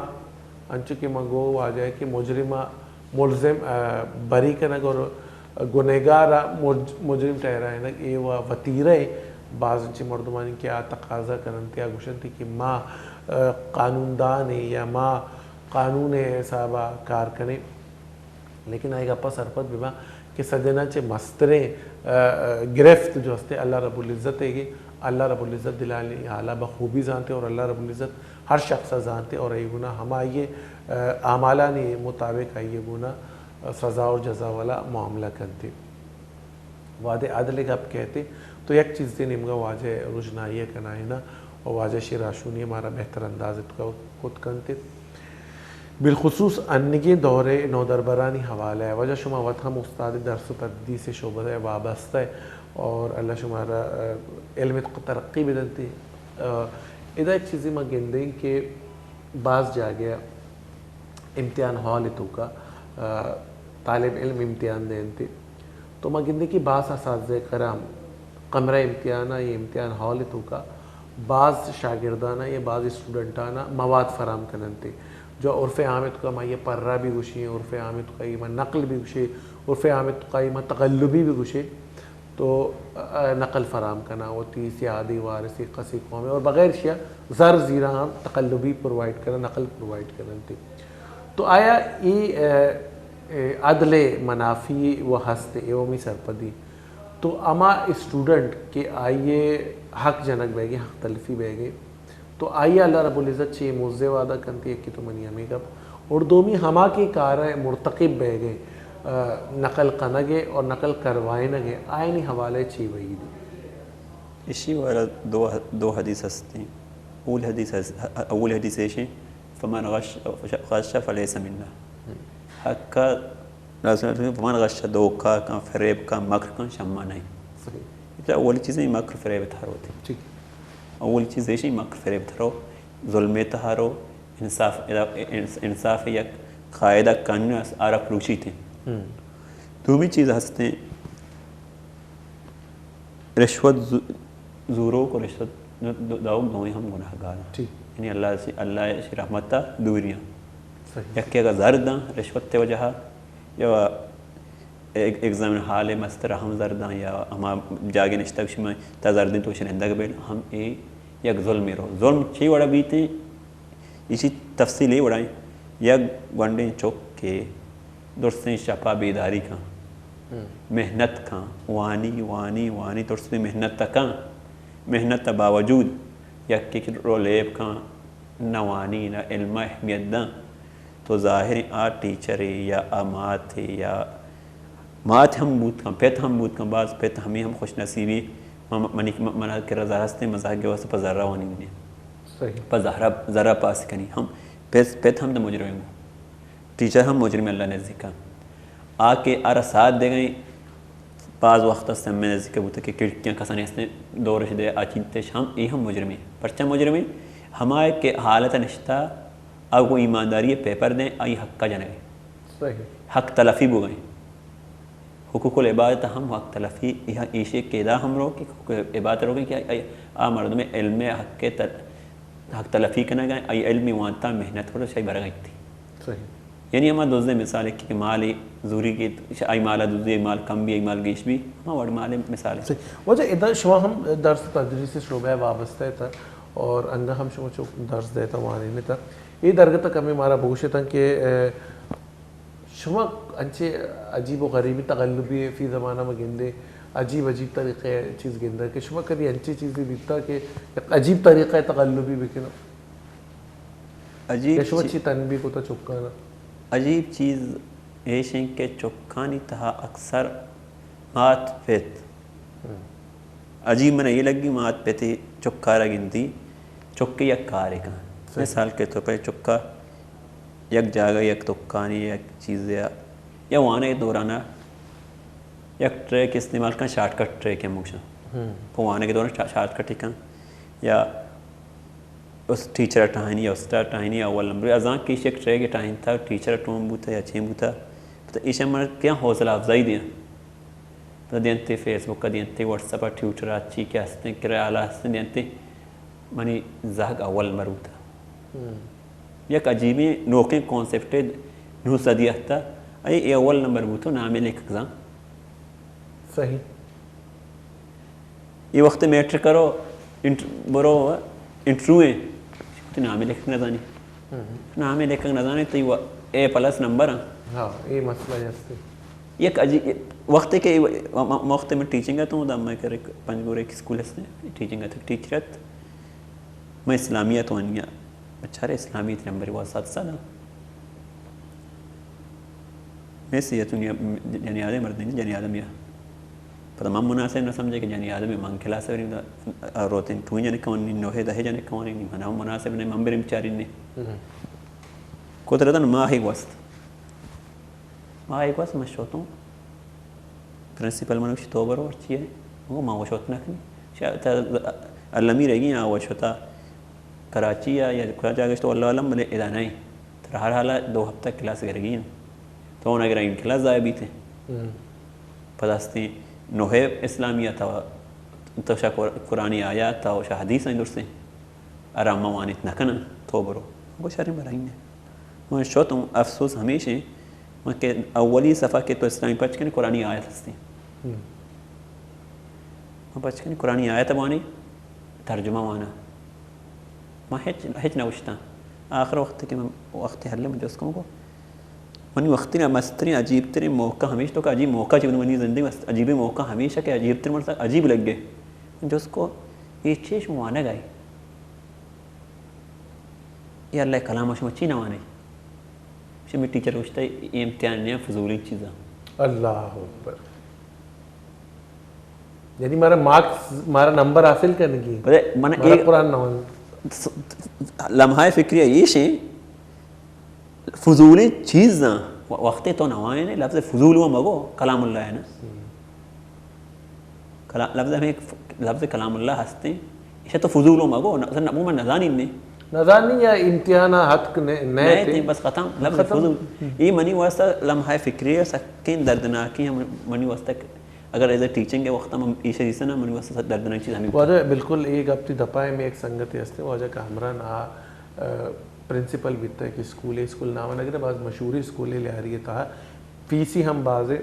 انچو کہ من گو واجہ کہ مجرم ء ملزم، آ، بری کنگ اور گنہگار ء مج-، مجرم ٹہرائینگ اے و وتیرہ ء باز انچیں مردمانی کہ آ تقاضا کننت یا گوشنت کہ ما، آ، قانون دان ایں یا ما قانون ء حساب ء کار کنیں۔ لیکن آئی گپا سرپد بباں کہ سجنا چہ مستریں، آ، آ، گرفت جو ہستے اللہ رب العزت ء گے، اللہ رب العزت دلانی حالا بخوبی زانتے اور اللہ رب العزت ہر شخص ء زانتے اور آئی گنا ہمائی، آ، اعمالانی مطابق آئی گنا سزا اور جزا والا معاملہ کنتے۔ وہدے عدل گپ کہتے تو یک چیزے نیمگا واجہ رجنائی کنائینا اور واجہ شیراشونی مارا بہتر انداز اتکا کت کنتے۔ بالخصوص انگیں دور ء نودربرانی حوالہ ء، واجہ شما وت ہم استاد درس و تدریس شعبہ ء وابستہ ء اور اللہ شمارا، آ، علم ء ترقی بدنتی۔ آ، ادا یک چیزی ما گندیں کہ باز جاگہ امتحان ہال ء توکا، آ، طالب علم امتحان دینتی۔ تو ما گندیں کہ باز اساتذہ کرام کمرہ امتحان ء یا امتحان ہال ء توکا باز شاگردان ء یا باز اسٹوڈنٹان ء مواد فراہم کننت۔ جو عرف عام ء توکا ما یہ پرہ بھی گوشیں، عرف عام ء توکا یہ ما نقل بھی گوشیں، عرف عام ء توکا یہ ما تقلبی بھی گوشیں۔ تو، آ، نقل فراہم کنا وتی سیادی وارثی قصی قوم اور بغیر شیا زر زیرا ہم تقلبی پرووائیڈ کنا، نقل پرووائیڈ کننت۔ تو آیا ای، آ، آ، عدل منافی و ہست ایومی سرپدی؟ تو ہما اسٹوڈنٹ کہ آئی ء حق جنگ بیگے، حق تلفی بیگے، تو آئی ء اللہ رب العزت چے موزے وعدہ کنتی، یکی تو منی ہمیں گپ۔ اور دومی ہما کہ کار ء مرتکب بیگے، آ، نقل کنگے اور نقل کروائنگے، آئینی حوالے چے وعید؟ اشی والا دو، دو حدیث ہستیں۔ اول حدیث ہس-، اول حدیث ایشیں، فمن غش، غش فلیس منا۔ حق کا رسول اللہ، فمن غش، دھوکہ کن، فریب کن، مکر کن، شما نہیں۔ صحیح۔ اچھا، اولی چیز ہے مکر فریب تھرو تھی۔ ٹھیک۔ اولی چیز ہے مکر فریب تھرو، ظلم تھرو، انصاف، انصاف یک قاعدہ قانون اس آرا پروشی تھی۔ ہم۔ دومی چیز ہستے رشوت ز-، زوروک و رشوت داؤک دوئیں ہم گناہگار ہیں۔ ٹھیک۔ یعنی اللہ سے، اللہ سے رحمت دوریاں۔ صحیح۔ یکی اگر زر داں رشوت تے وجہ یا ایگ-، ایگزامن ہال مستر ہم زر داں یا ہما جاگے نشتگ شما تا زر دیں تو شنندگ بیل ہم اے یک ظلمے رو۔ ظلم چی وڑا بیتے؟ ایشی تفصیل اے وڑائیں، یک گونڈیں چک کہ درستیں شپا بیداری کن، ہم۔ محنت کن، وانی، وانی، وانی، درستیں محنت کن، محنت باوجود یکے کہ رو لیب کن، نہ وانی، نہ علم اہمیت دن، تو ظاہر آ ٹیچرے یا آ ماتے یا مات ہم بوت کن، پت ہم بوت کن، باز پت ہمیں ہم خوش نصیبی، من، منی، من، منا کرا زر ہستیں، مزاحے واسطہ پہ زرا وانینیں۔ صحیح۔ پہ زہرا، زرا پاس کنی۔ ہم پت، پت ہم تو مجرم ہوں۔ ٹیچر ہم مجرم اللہ نزدیکا۔ آ کہ آرا ساتھ دے گئیں، باز وقت است ہمیں نزدیک بوتا کہ کھڑکیاں کسانی ہستیں، دورش دے، آ چیتش ہم، اے ہم مجرمے۔ پرچہ مجرمے؟ ہمائے کہ حالت نشتا، آ گوں ایمانداری پیپر دیں، آئی حقا جنگے۔ صحیح۔ حق تلفی بوگئیں۔ حقوق العباد تہا ہم حق تلفی، ایشی کہ ادا ہم رو کہ حقوق العباد رو کہ آ، آ مردم علم حق تل-، حق تلفی کنگا، آئی علم وانتا محنت کرو، شاہی برگا ایتی۔ صحیح۔ یعنی ہما دوزے مثال ہے کہ مال زوری کہ آئی مال دوزی، آئی مال کم بھی، آئی مال گیش بھی، ہما وڑ مال مثال ہے۔ صحیح۔ واجہ ادا شما ہم درس تدریس شعبہ وابستہ تھا اور انگا ہم شما چو درس دیتا وانینتا۔ اے درگت کمی مارا بگوشتا کہ، اے، شما انچے عجیب و غریبی تقلبی فی زمانہ ما گندے، عجیب عجیب طریقے چیز گندے کہ شما کدی انچے چیزی بیتا کہ یک عجیب طریقہ تقلبی بکنو؟ عجیب یا شما چی-، چی تنبیہ کتا چکانا؟ عجیب چیز ایش ہیں کہ چکانی تہا اکثر مات پت ہم۔ عجیب من اے لگی مات پتے چکارا گندی، چکے یک کارے کن۔ صحیح۔ مثال کے طور پر چکا یک جاگہ، یک دکانی، یک چیزے یا، یا وانے دورانا یک ٹریک استعمال کن، شارٹ کٹ ٹریک ہے موشن۔ ہم۔ تو وانے کے دوران شا-، شارٹ کٹ کن یا اس ٹیچر ءَ ٹاہینی، استاد ءَ ٹاہینی، اول نمبر۔ ازاں کہ ایشی یک ٹریگ ٹاہینتا، ٹیچر ءَ ٹون بوتا یا چین بوتا، پتہ ایشاں من کیا حوصلہ افزائی دیاں۔ پتہ دینتے فیس بک ءَ، دینتے واٹس ایپ ءَ، ٹویٹر ءَ، چی کہ ہستیں، کرا آلا ہستیں، دینتے منی زہگ اول نمبر بوتا۔ یک عجیبیں نوکیں کانسپٹے نو صدی ءَ ہتا، اے، اے اول نمبر بوتو، نامے لیکگ زاں۔ صحیح۔ اے وقت میٹرک کرو، انٹ-، برو انٹرویو ایں، تئی نامے لیکگ نہ زانی۔ نامے لیکگ نہ زانی، تئی و-، اے پلس نمبر ہاں۔ ہاں، اے مسئلہ ہستے۔ یک عجیب وقت کہ و-، و-، وقت من ٹیچنگ ءَ تو، دا میں کر پنجگور ایک اسکول ہستے، ٹیچنگ ءَ تو ٹیچر ات، میں اسلامیات وانیا۔ بچارے اسلامیات نمبر وا سات سال۔ میں سی اتون جنی آدم مردین، جنی آدم یا۔ پتہ من مناسب نہ سمجھے کہ جنی آدم من کلاس وریں، روتیں ٹوئیں جنک وانی، نوہے دہے جنک وانی، منا مناسب نہیں، من بریں بچاری نے۔ قدرتاً ماہے گوست۔ ماہے گوست من شوتوں۔ پرنسپل من گوشت، تو برو، چی ہے؟ وہ ما وشوت نہ کنی۔ شاید المی رہ گئی، آ وشوتا کراچی یا، یا کجا جاگہ، تو اللہ عالم، بلے ادا نہیں۔ ترا ہر حالا دو ہفتہ کلاس گرگی ہیں۔ تو نہ گرگی کلاس ضائع بیتے۔ پدا ہستیں نوہے اسلامیات، تو شا قر-، قرآنی آیات، تو شا حدیث ہیں درسیں۔ آرام ما وانیت نہ کنن، تو برو۔ گو شریں برائی نے۔ من شتوں، افسوس ہمیش ہیں، من کہ اولی صفحہ کہ تو اسلامی پچ کنی، قرآنی آیت ہستی۔ من پچ کنی قرآنی آیت بانی، ترجمہ وانا۔ من ہچ، ہچ نہ گوشتاں۔ آخر وقت کہ من وقت حل من جست کم کو، منی وقتی نا مسترین عجیب ترین موقع ہمیش تو کہ عجیب موقع چی منی زندگی مست-، عجیب موقع ہمیش کہ عجیب ترین من عجیب لگ گئے۔ من جست کو، یہ چیش وانگ آئی؟ اے اللہ ءِ کلام ءَ شما چی نہ وانئے؟ شمے ٹیچر گوشتہ، اے امتحان نہ، فضولی چیزاں۔ اللہ اکبر۔ یعنی مارا مارکس، مارا نمبر حاصل کرنے کی۔ بلے من مارا اے قرآن نہ وان۔ س-، لمحہ فکری ایش ہیں، فضولی چیزاں و-، وقتے تو نہ وانئے، لفظ فضول و مگو، کلام اللہ ہے نا۔ کلا-، لفظ ہمیں ف-، لفظ کلام اللہ ہستیں، ایشا تو فضول و مگو، نہ، نہ، من نزانی نے۔ نزانی یا امتحان حق نے، نے نئے تے۔ تے، بس ختم، لفظ ختم۔ فضول۔ یہ منی واسطہ لمحہ فکری ہے، سکیں دردناکی ہم منی واسطہ، اگر ایز اے ٹیچنگ کے وقت ہم ایشا جیسے نا، منی واسطہ دردناک چیز ہمیں۔ واجہ بالکل ایک ہفتے دپائے میں ایک سنگت ہستے، واجہ کامران آ، آ، پرنسپل بیتا کہ اسکول ہے، اسکول نام نہ کرے، باز مشہوری اسکول ہے، لیاری تہا فیسی ہم باز ہے،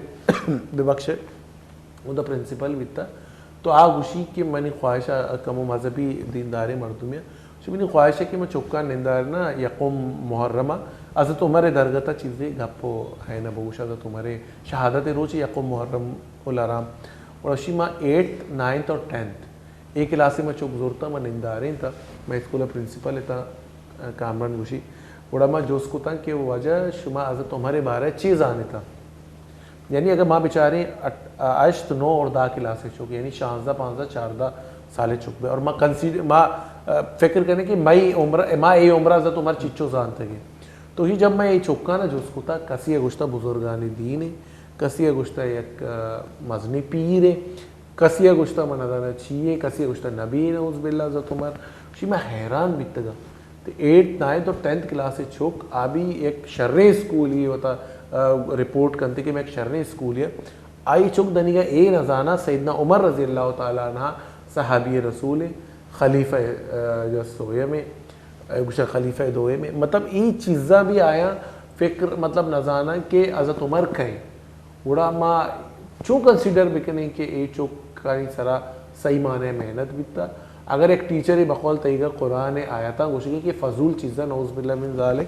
ببخشے۔ اودا پرنسپل بیتا۔ تو آ گوشی کہ منی خواہش ء کمو مذہبی دینداریں مردمے ء، گوشی منی خواہش ء کہ من چکاں ننداریناں یکم محرم ء حضرت عمر ء درگت ء چیزے گپ و ہین ء بگوش، حضرت عمر ء شہادت ء روچ یکم محرم الحرام۔ گڑا گوشی ما ایٹتھ، نائنتھ اور ٹینتھ اے کلاسے ما چک زرتا، ما نندارینتا، ما اسکول ء پرنسپل اتاں، کامران گوشی۔ گڑا ما جست کتاں کہ واجہ شما حضرت عمر ء بارہ ء چی زانتاں؟ یعنی اگر ما بچاریں اٹ-، ہشت، نو اور دہ کلاس ء چک، یعنی شانزدہ، پانزدہ، چاردہ سال ء چک بے، اور ما کنسیڈ-، ما، آ، فکر کنیں کہ مئی عمر، ما اے عمر حضرت عمر چچو زانتگیں۔ تو ہی جب میں اے چکاں جست کتا، کسی ء گوشتا بزرگان دین ء، کسی ء گوشتا یک، آ، مزنی پیر ء، کسی ء گوشتا من نزاناں چی ء، کسی ء گوشتا نبی، نعوذ باللہ، حضرت عمر۔ شی میں حیران بیتگاں۔ تو ایٹتھ، نائنتھ اور ٹینتھ کلاس ء چک آ بھی یک شریں اسکولی وتا، آ، رپورٹ کنتے کہ میں یک شریں اسکولی ء۔ آئی چک دنیگا اے نزاناں سیدنا عمر رضی اللہ تعالی عنہ صحابی رسول ء، خلیفہ، آ، جو سویم ء، آ، گوشاں خلیفہ دوئم ء۔ مطلب ای چیزاں بھی آیاں فکر، مطلب نزاناں کہ حضرت عمر کئے۔ گڑا ما چو کنسیڈر بکنیں کہ اے چکانی سرا صحیح معنی محنت بیتا۔ اگر یک ٹیچرے بقول تئیگا قرآن آیتاں گوشگی کہ فضول چیزاں، نعوذ باللہ من ذالک،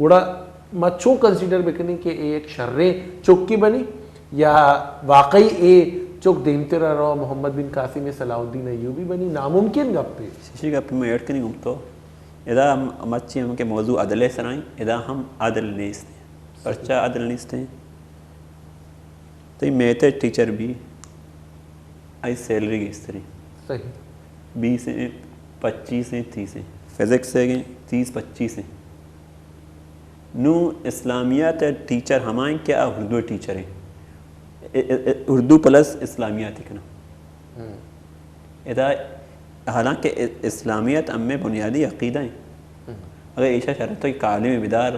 گڑا ما چو کنسیڈر بکنیں کہ اے یک شریں چکی بنی یا واقعی اے چک دیمتر رو محمد بن قاسم صلاح الدین ایوبی بنی؟ ناممکن گپے۔ ششی گپ میں ایڈ کنی گم تو۔ ادا ہم مرچی ہم کہ موضوع عدل سرائیں، ادا ہم عدل نیست۔ پرچا عدل نیست؟ تئی میتھ ء ٹیچر بی، آئی سیلری گیشتریں۔ صحیح۔ بیس ہیں، پچیس ہیں، تیس ہیں۔ فزکس ء گیں، تیس پچیس ہیں۔ نوں اسلامیات ء ٹیچر ہمائیں کہ آ اردو ء ٹیچر ہیں۔ ا-، ا-، ا-، اردو پلس اسلامیات کناں۔ ادا حالانکہ ا-، اسلامیت ہمے بنیادی عقیدہ ہیں۔ اگر ایشا شرط کہ عالم بدار،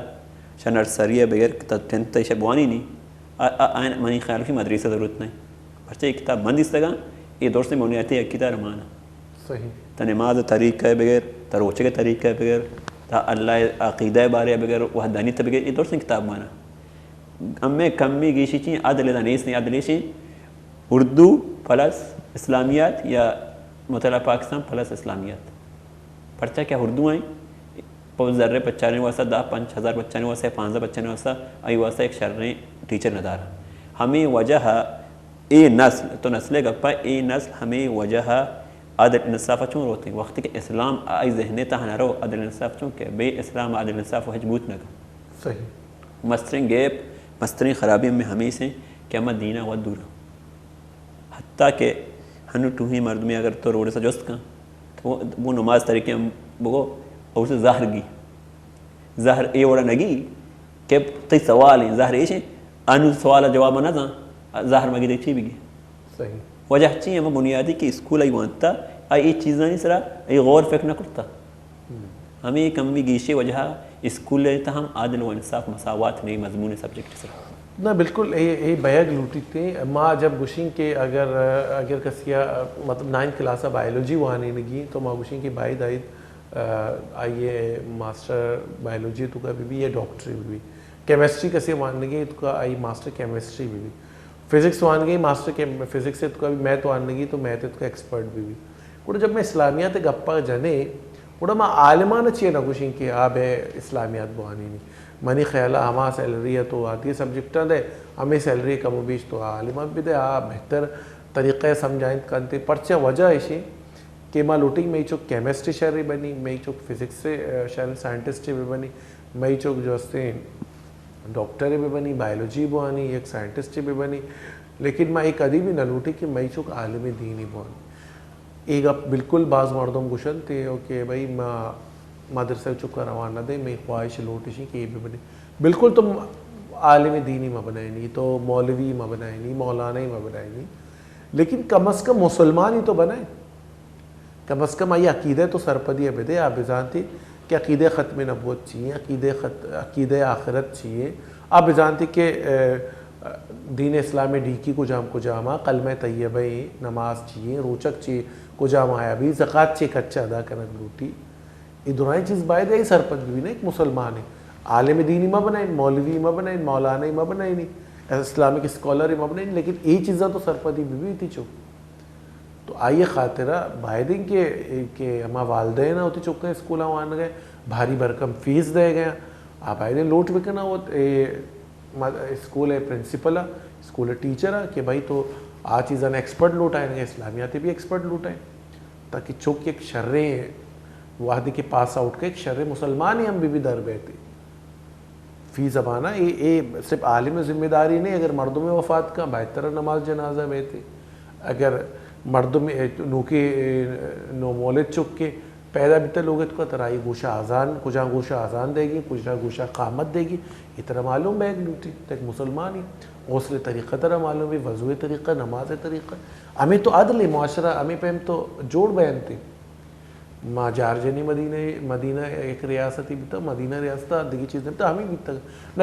شا نرسری بگر تا ٹینتھ ایشا بوانی نہیں، آ، آ، آئین منی خیال کہ مدرسہ ضرورت نہیں۔ پرچہ یہ کتاب من دیستگاں، یہ درست بنیادی عقیدہ رمانا۔ صحیح۔ تا نماز طریقہ بگر، تا روچے کے طریقہ بگر، تا اللہ عقیدہ بارے بگر، وحدانیت بگر، یہ درست کتاب مانا۔ ہمے کمی گیشی چی عدل دا نیست، نہیں عدل ایشی اردو پلس اسلامیات یا مطالعہ پاکستان پلس اسلامیات۔ پرچہ کہ اردو ہیں، پہ ذرے بچانے واسطہ، دہ پنچ ہزار بچانے واسطہ، پانزدہ بچانے واسطہ، آئی واسطہ ایک شریں ٹیچر ندارا۔ ہمیں وجہ اے نسل، تو نسل گپا، اے نسل ہمیں وجہ عدل انصاف چون روتے۔ وقتی کہ اسلام آئی ذہن تہا نہ رو، عدل انصاف چون کہ بے اسلام عدل انصاف و ہچ بوت نہ کن۔ صحیح۔ مستریں گیپ، مستریں خرابی ہمیں ہمیش ہیں کہ ہما دینا و دور ہیں۔ حتیٰ کہ ہنو ٹوہیں مردمی اگر تو روڈ سے جست کن، تو وہ نماز طریقے ہم بگو، اور اسے زہر گی۔ زہر اے وڑا نگی کہ تئی سوال ہیں، زہر ایش ہیں، انو سوال جواب نہ داں، زہر مگی دیکھ چی بگی۔ صحیح۔ وجہ چی ہم بنیادی کہ اسکول آئی وانتا، آئی اے چیزانی سرا آئی غور فکر نہ کرتا۔ ہمیں کمی گیشے وجہ اسکول تہا ہم عدل و انصاف مساوات نہیں مضمون سبجیکٹ سرا۔ نہ، بالکل، اے، اے بیگ لوٹیت۔ ما جب گوشیں کہ اگر، اگر کسیا، مطلب، نائنتھ کلاس بایولوجی وانینگی، تو ما گوشیں کہ باید آئی، آ، آئی ماسٹر بایولوجی توکا بہ بی یا ڈاکٹری بہ بی۔ کیمسٹری کسے وانینگی توکا آئی ماسٹر کیمسٹری بہ بی۔ فزکس وانگی ماسٹر کہ فزکس ء توکا بہ بی، میتھ وانگی تو میتھ ء توکا ایکسپرٹ بہ بی۔ گڑا جب ما اسلامیات ء گپا جنیں، گڑا ما عالمان ء چیا نہ گوشیں کہ آ بہ اسلامیات بوانینی۔ منی خیال ء ہما سیلری ء تو آدگہ سبجیکٹاں دے، ہمے سیلری ء کم و بیش تو آ عالمان بدے، آ بہتر طریقہ ء سمجھائینت کنت۔ پرچہ وجہ ایشی کہ ما لوٹیں مئی چک کیمسٹری شری بنی، مئی چک فزکس شری سائنٹسٹ بہ بنی، مئی چک جو استیں ڈاکٹر بہ بنی، بایولوجی بوانی، یک سائنٹسٹ بہ بنی، لیکن ما اے کدی بھی نہ لوٹی کہ مئی چک عالم دینی بوان۔ اے گپ بالکل باز مردم گوشنت کہ بھئی ما مدرسہ چکا روان نہ دیں، مئی خواہش لوٹشی کہ اے بہ بنی۔ بالکل تو عالم دینی مہ بنائینی، تو مولوی مہ بنائینی، مولانا مہ بنائینی، لیکن کم از کم مسلمانی تو بنائیں۔ کم از کم آئی عقیدہ تو سرپدی ء بدے، آ بزانتی کہ عقیدہ ختم نبوت چی ہیں، عقیدہ خط-، عقیدہ آخرت چی ہیں، آ بزانتی کہ، ا، دین اسلام ڈیکی کجام کجام آ، کلمہ طیبہ ہیں، نماز چی ہیں، روچک چی کجام آیا بھی، زکات چی کچا ادا کنگ لوٹی۔ یہ درائیں چیز باید ہے سرپد بھی نا ایک مسلمان ہے۔ عالم دینی ما بنائیں، مولوی ما بنائیں، مولانا ما بنائیں، اسلامک اسکالر ما بنائیں، لیکن یہ چیزاں تو سرپدی بھی بھی تھی چو۔ تو آئی خاطرا باید انت کہ، کہ ہما والدین ء وتی چکاں اسکولاں وانگ ء بھاری برکم فیس دئیگ ء، آ باید انت لوٹ بکن ء وت اے مد-، اسکول ء پرنسپل ء، اسکول ء ٹیچر ء کہ بھئی تو آ چیزاں ایکسپرٹ لوٹائینگ ء، اسلامیات ء بھی ایکسپرٹ لوٹائیں، تاکہ چک یک شریں وہدے کہ پاس آؤٹ کا یک شریں مسلمانے ہم بہ بی در بیت۔ فی زمانہ اے، اے صرف عالم ذمہ داری نہیں، اگر مردم وفات کا باید ترا نماز جنازہ بیتے۔ اگر مردم، اے، نوکے، اے، نو مولد چک کے پیدا بیتا لوگ تو کا ترا یہ گوشہ آزان، کجا گوشہ آزان دے گی، کجا گوشہ قامت دے گی، یہ ترا معلوم بیگ لوٹی، تک مسلمانی غسل طریقہ ترا معلوم ہے، وضو طریقہ، نماز طریقہ۔ ہمیں تو عدل معاشرہ، ہمیں پیم تو جوڑ بیانتے۔ ما جار جنی مدینہ، مدینہ یک ریاستی بیتا، مدینہ ریاست ء دگہ چیز نہ بیتا، ہمیں بیتا۔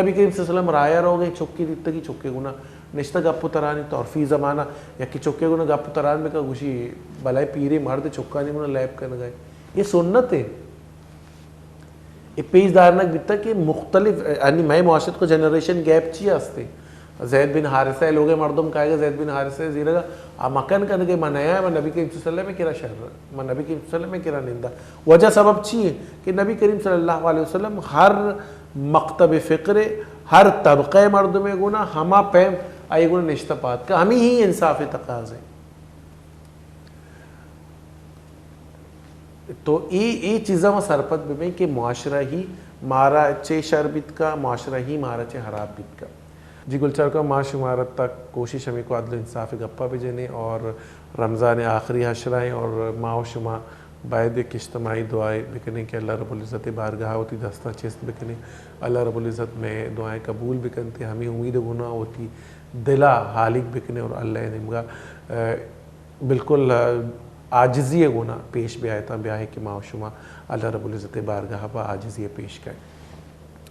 نبی کریم صلی اللہ علیہ وسلم رایا روگ ء چکی دیتگی، چکے گنا نشتہ گپ و ترانی طور فی زمانہ یکی چکے گنا گپ و تران بکا گوشی بلائے پیرے مرد چکانی گنا لیب کنگا۔ یہ سنت ہے۔ اے پیش دارنگ بیتا کہ مختلف، یعنی مئے معاشرت کو جنریشن گیپ چی ہستے؟ زید بن حارثہ ء لوگ ء مردم کائے گا، زید بن حارثہ ء زیرگا آ مکن کنگے، من نیا، من نبی کریم صلی اللہ علیہ وسلم ء کرا شر، من نبی کریم صلی اللہ علیہ وسلم ء کرا نندا۔ وجہ سبب چی ہے کہ نبی کریم صلی اللہ علیہ وسلم ہر مکتب فکر، ہر طبقہ مردم گنا ہما پیم آئی گنا نشتہ پات کا، ہمیں ہی انصاف تقاضے۔ تو ای، ای چیزاں ما سرپد ببیں کہ معاشرہ ہی مارا چے شر بیت کا، معاشرہ ہی مارا چے خراب بیت کا۔ جی گلچار کا، ما شمارا تک کوشش ہمیں کو عدل و انصاف گپا بجنیں اور رمضان آخری عشرہ ہیں اور ما و شما باید ایک اجتماعی دعائے بکنیں کہ اللہ رب العزت بارگاہ وتی دستاں چست بکنیں، اللہ رب العزت میں دعائیں قبول بکنتے، ہمیں امید گنا وتی دلا حالیگ بکنیں اور اللہ نیمگا، ا، بالکل، ا، عاجزی ءِ گونا پیش بیایتاں، بیاہے کہ ما و شما اللہ رب العزت ءِ بارگاہ ءَ پہ عاجزی ءَ پیش کئیں۔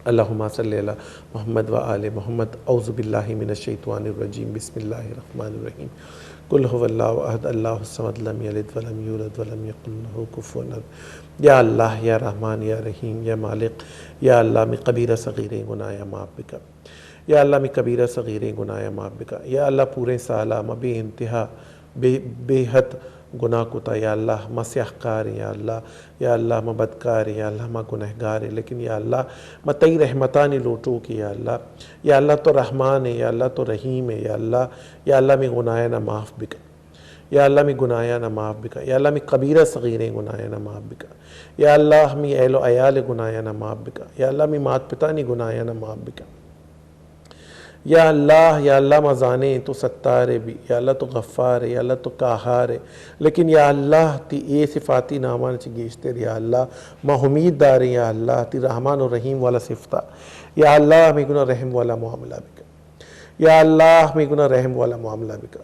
اللهم صل علی محمد و آل محمد۔ اعوذ باللہ من الشیطان الرجیم۔ بسم اللہ الرحمن الرحیم۔ قل هو اللہ احد، اللہ الصمد، لم یلد ولم یولد ولم یکن لہ کفوا احد۔ یا اللہ، یا رحمان، یا رحیم، یا مالک، یا اللہ، می کبیرہ صغیریں گناہاں معاف بکن۔ یا اللہ، می کبیرہ صغیریں گناہاں معاف بکن۔ یا اللہ، پوریں سالا ما بے انتہا، بے، بے حد گناہ کتا۔ یا اللہ، ما سیاہکاریں۔ یا اللہ، یا اللہ، ما بدکاریں۔ یا اللہ، ما گنہگاریں۔ لیکن یا اللہ، ما تئی رحمتانی لوٹوکیں۔ یا اللہ، یا اللہ، تو رحمان ئے۔ یا اللہ، تو رحیم ئے۔ یا اللہ، یا اللہ، می گناہاں معاف بکن۔ یا اللہ، می گناہاں معاف بکن۔ یا اللہ، می کبیرہ صغیریں گناہاں معاف بکن۔ یا اللہ، می اہل و عیال گناہاں معاف بکن۔ یا اللہ، می مات پتانی گناہاں معاف بکن۔ یا اللہ، یا اللہ، ما زانیں تو ستار ئے بی، یا اللہ تو غفار ئے، یا اللہ تو قہار ئے، لیکن یا اللہ، تی اے صفاتی نامان چہ گیشتر، یا اللہ، ما امید داریں، یا اللہ، تی رحمان و رحیم والا صفتا۔ یا اللہ، می گنا رحم والا معاملہ بکن۔ یا اللہ، می گنا رحم والا معاملہ بکن۔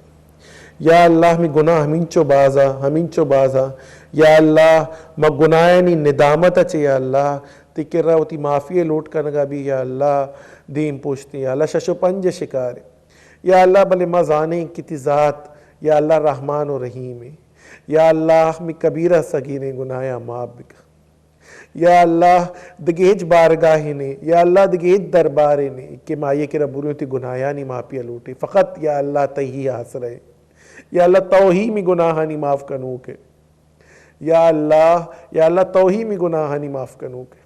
یا اللہ، می گناہ ہمینچو بازا، ہمینچو بازا۔ یا اللہ، ما گناہانی ندامت چہ، یا اللہ، تی کرا وتی معافی لوٹ کنگا بی، یا اللہ، دیم پوشتیں۔ یا اللہ، شش و پنج شکاریں۔ یا اللہ، بلے ما زانیں کہ تی ذات، یا اللہ، رحمان و رحیم ئے۔ یا اللہ، می کبیرہ صغیریں گناہاں معاف بکن۔ یا اللہ، دگہ ہچ بارگاہے نے، یا اللہ، دگہ ہچ دربارے نے کہ ما آئی کرا برویں تی گناہانی معافی لوٹیں۔ فقط یا اللہ، تئی آسرا ایں۔ یا اللہ، تو ہی می گناہانی معاف کنوک ئے۔ یا اللہ، یا اللہ، تو ہی می گناہانی معاف کنوک ئے۔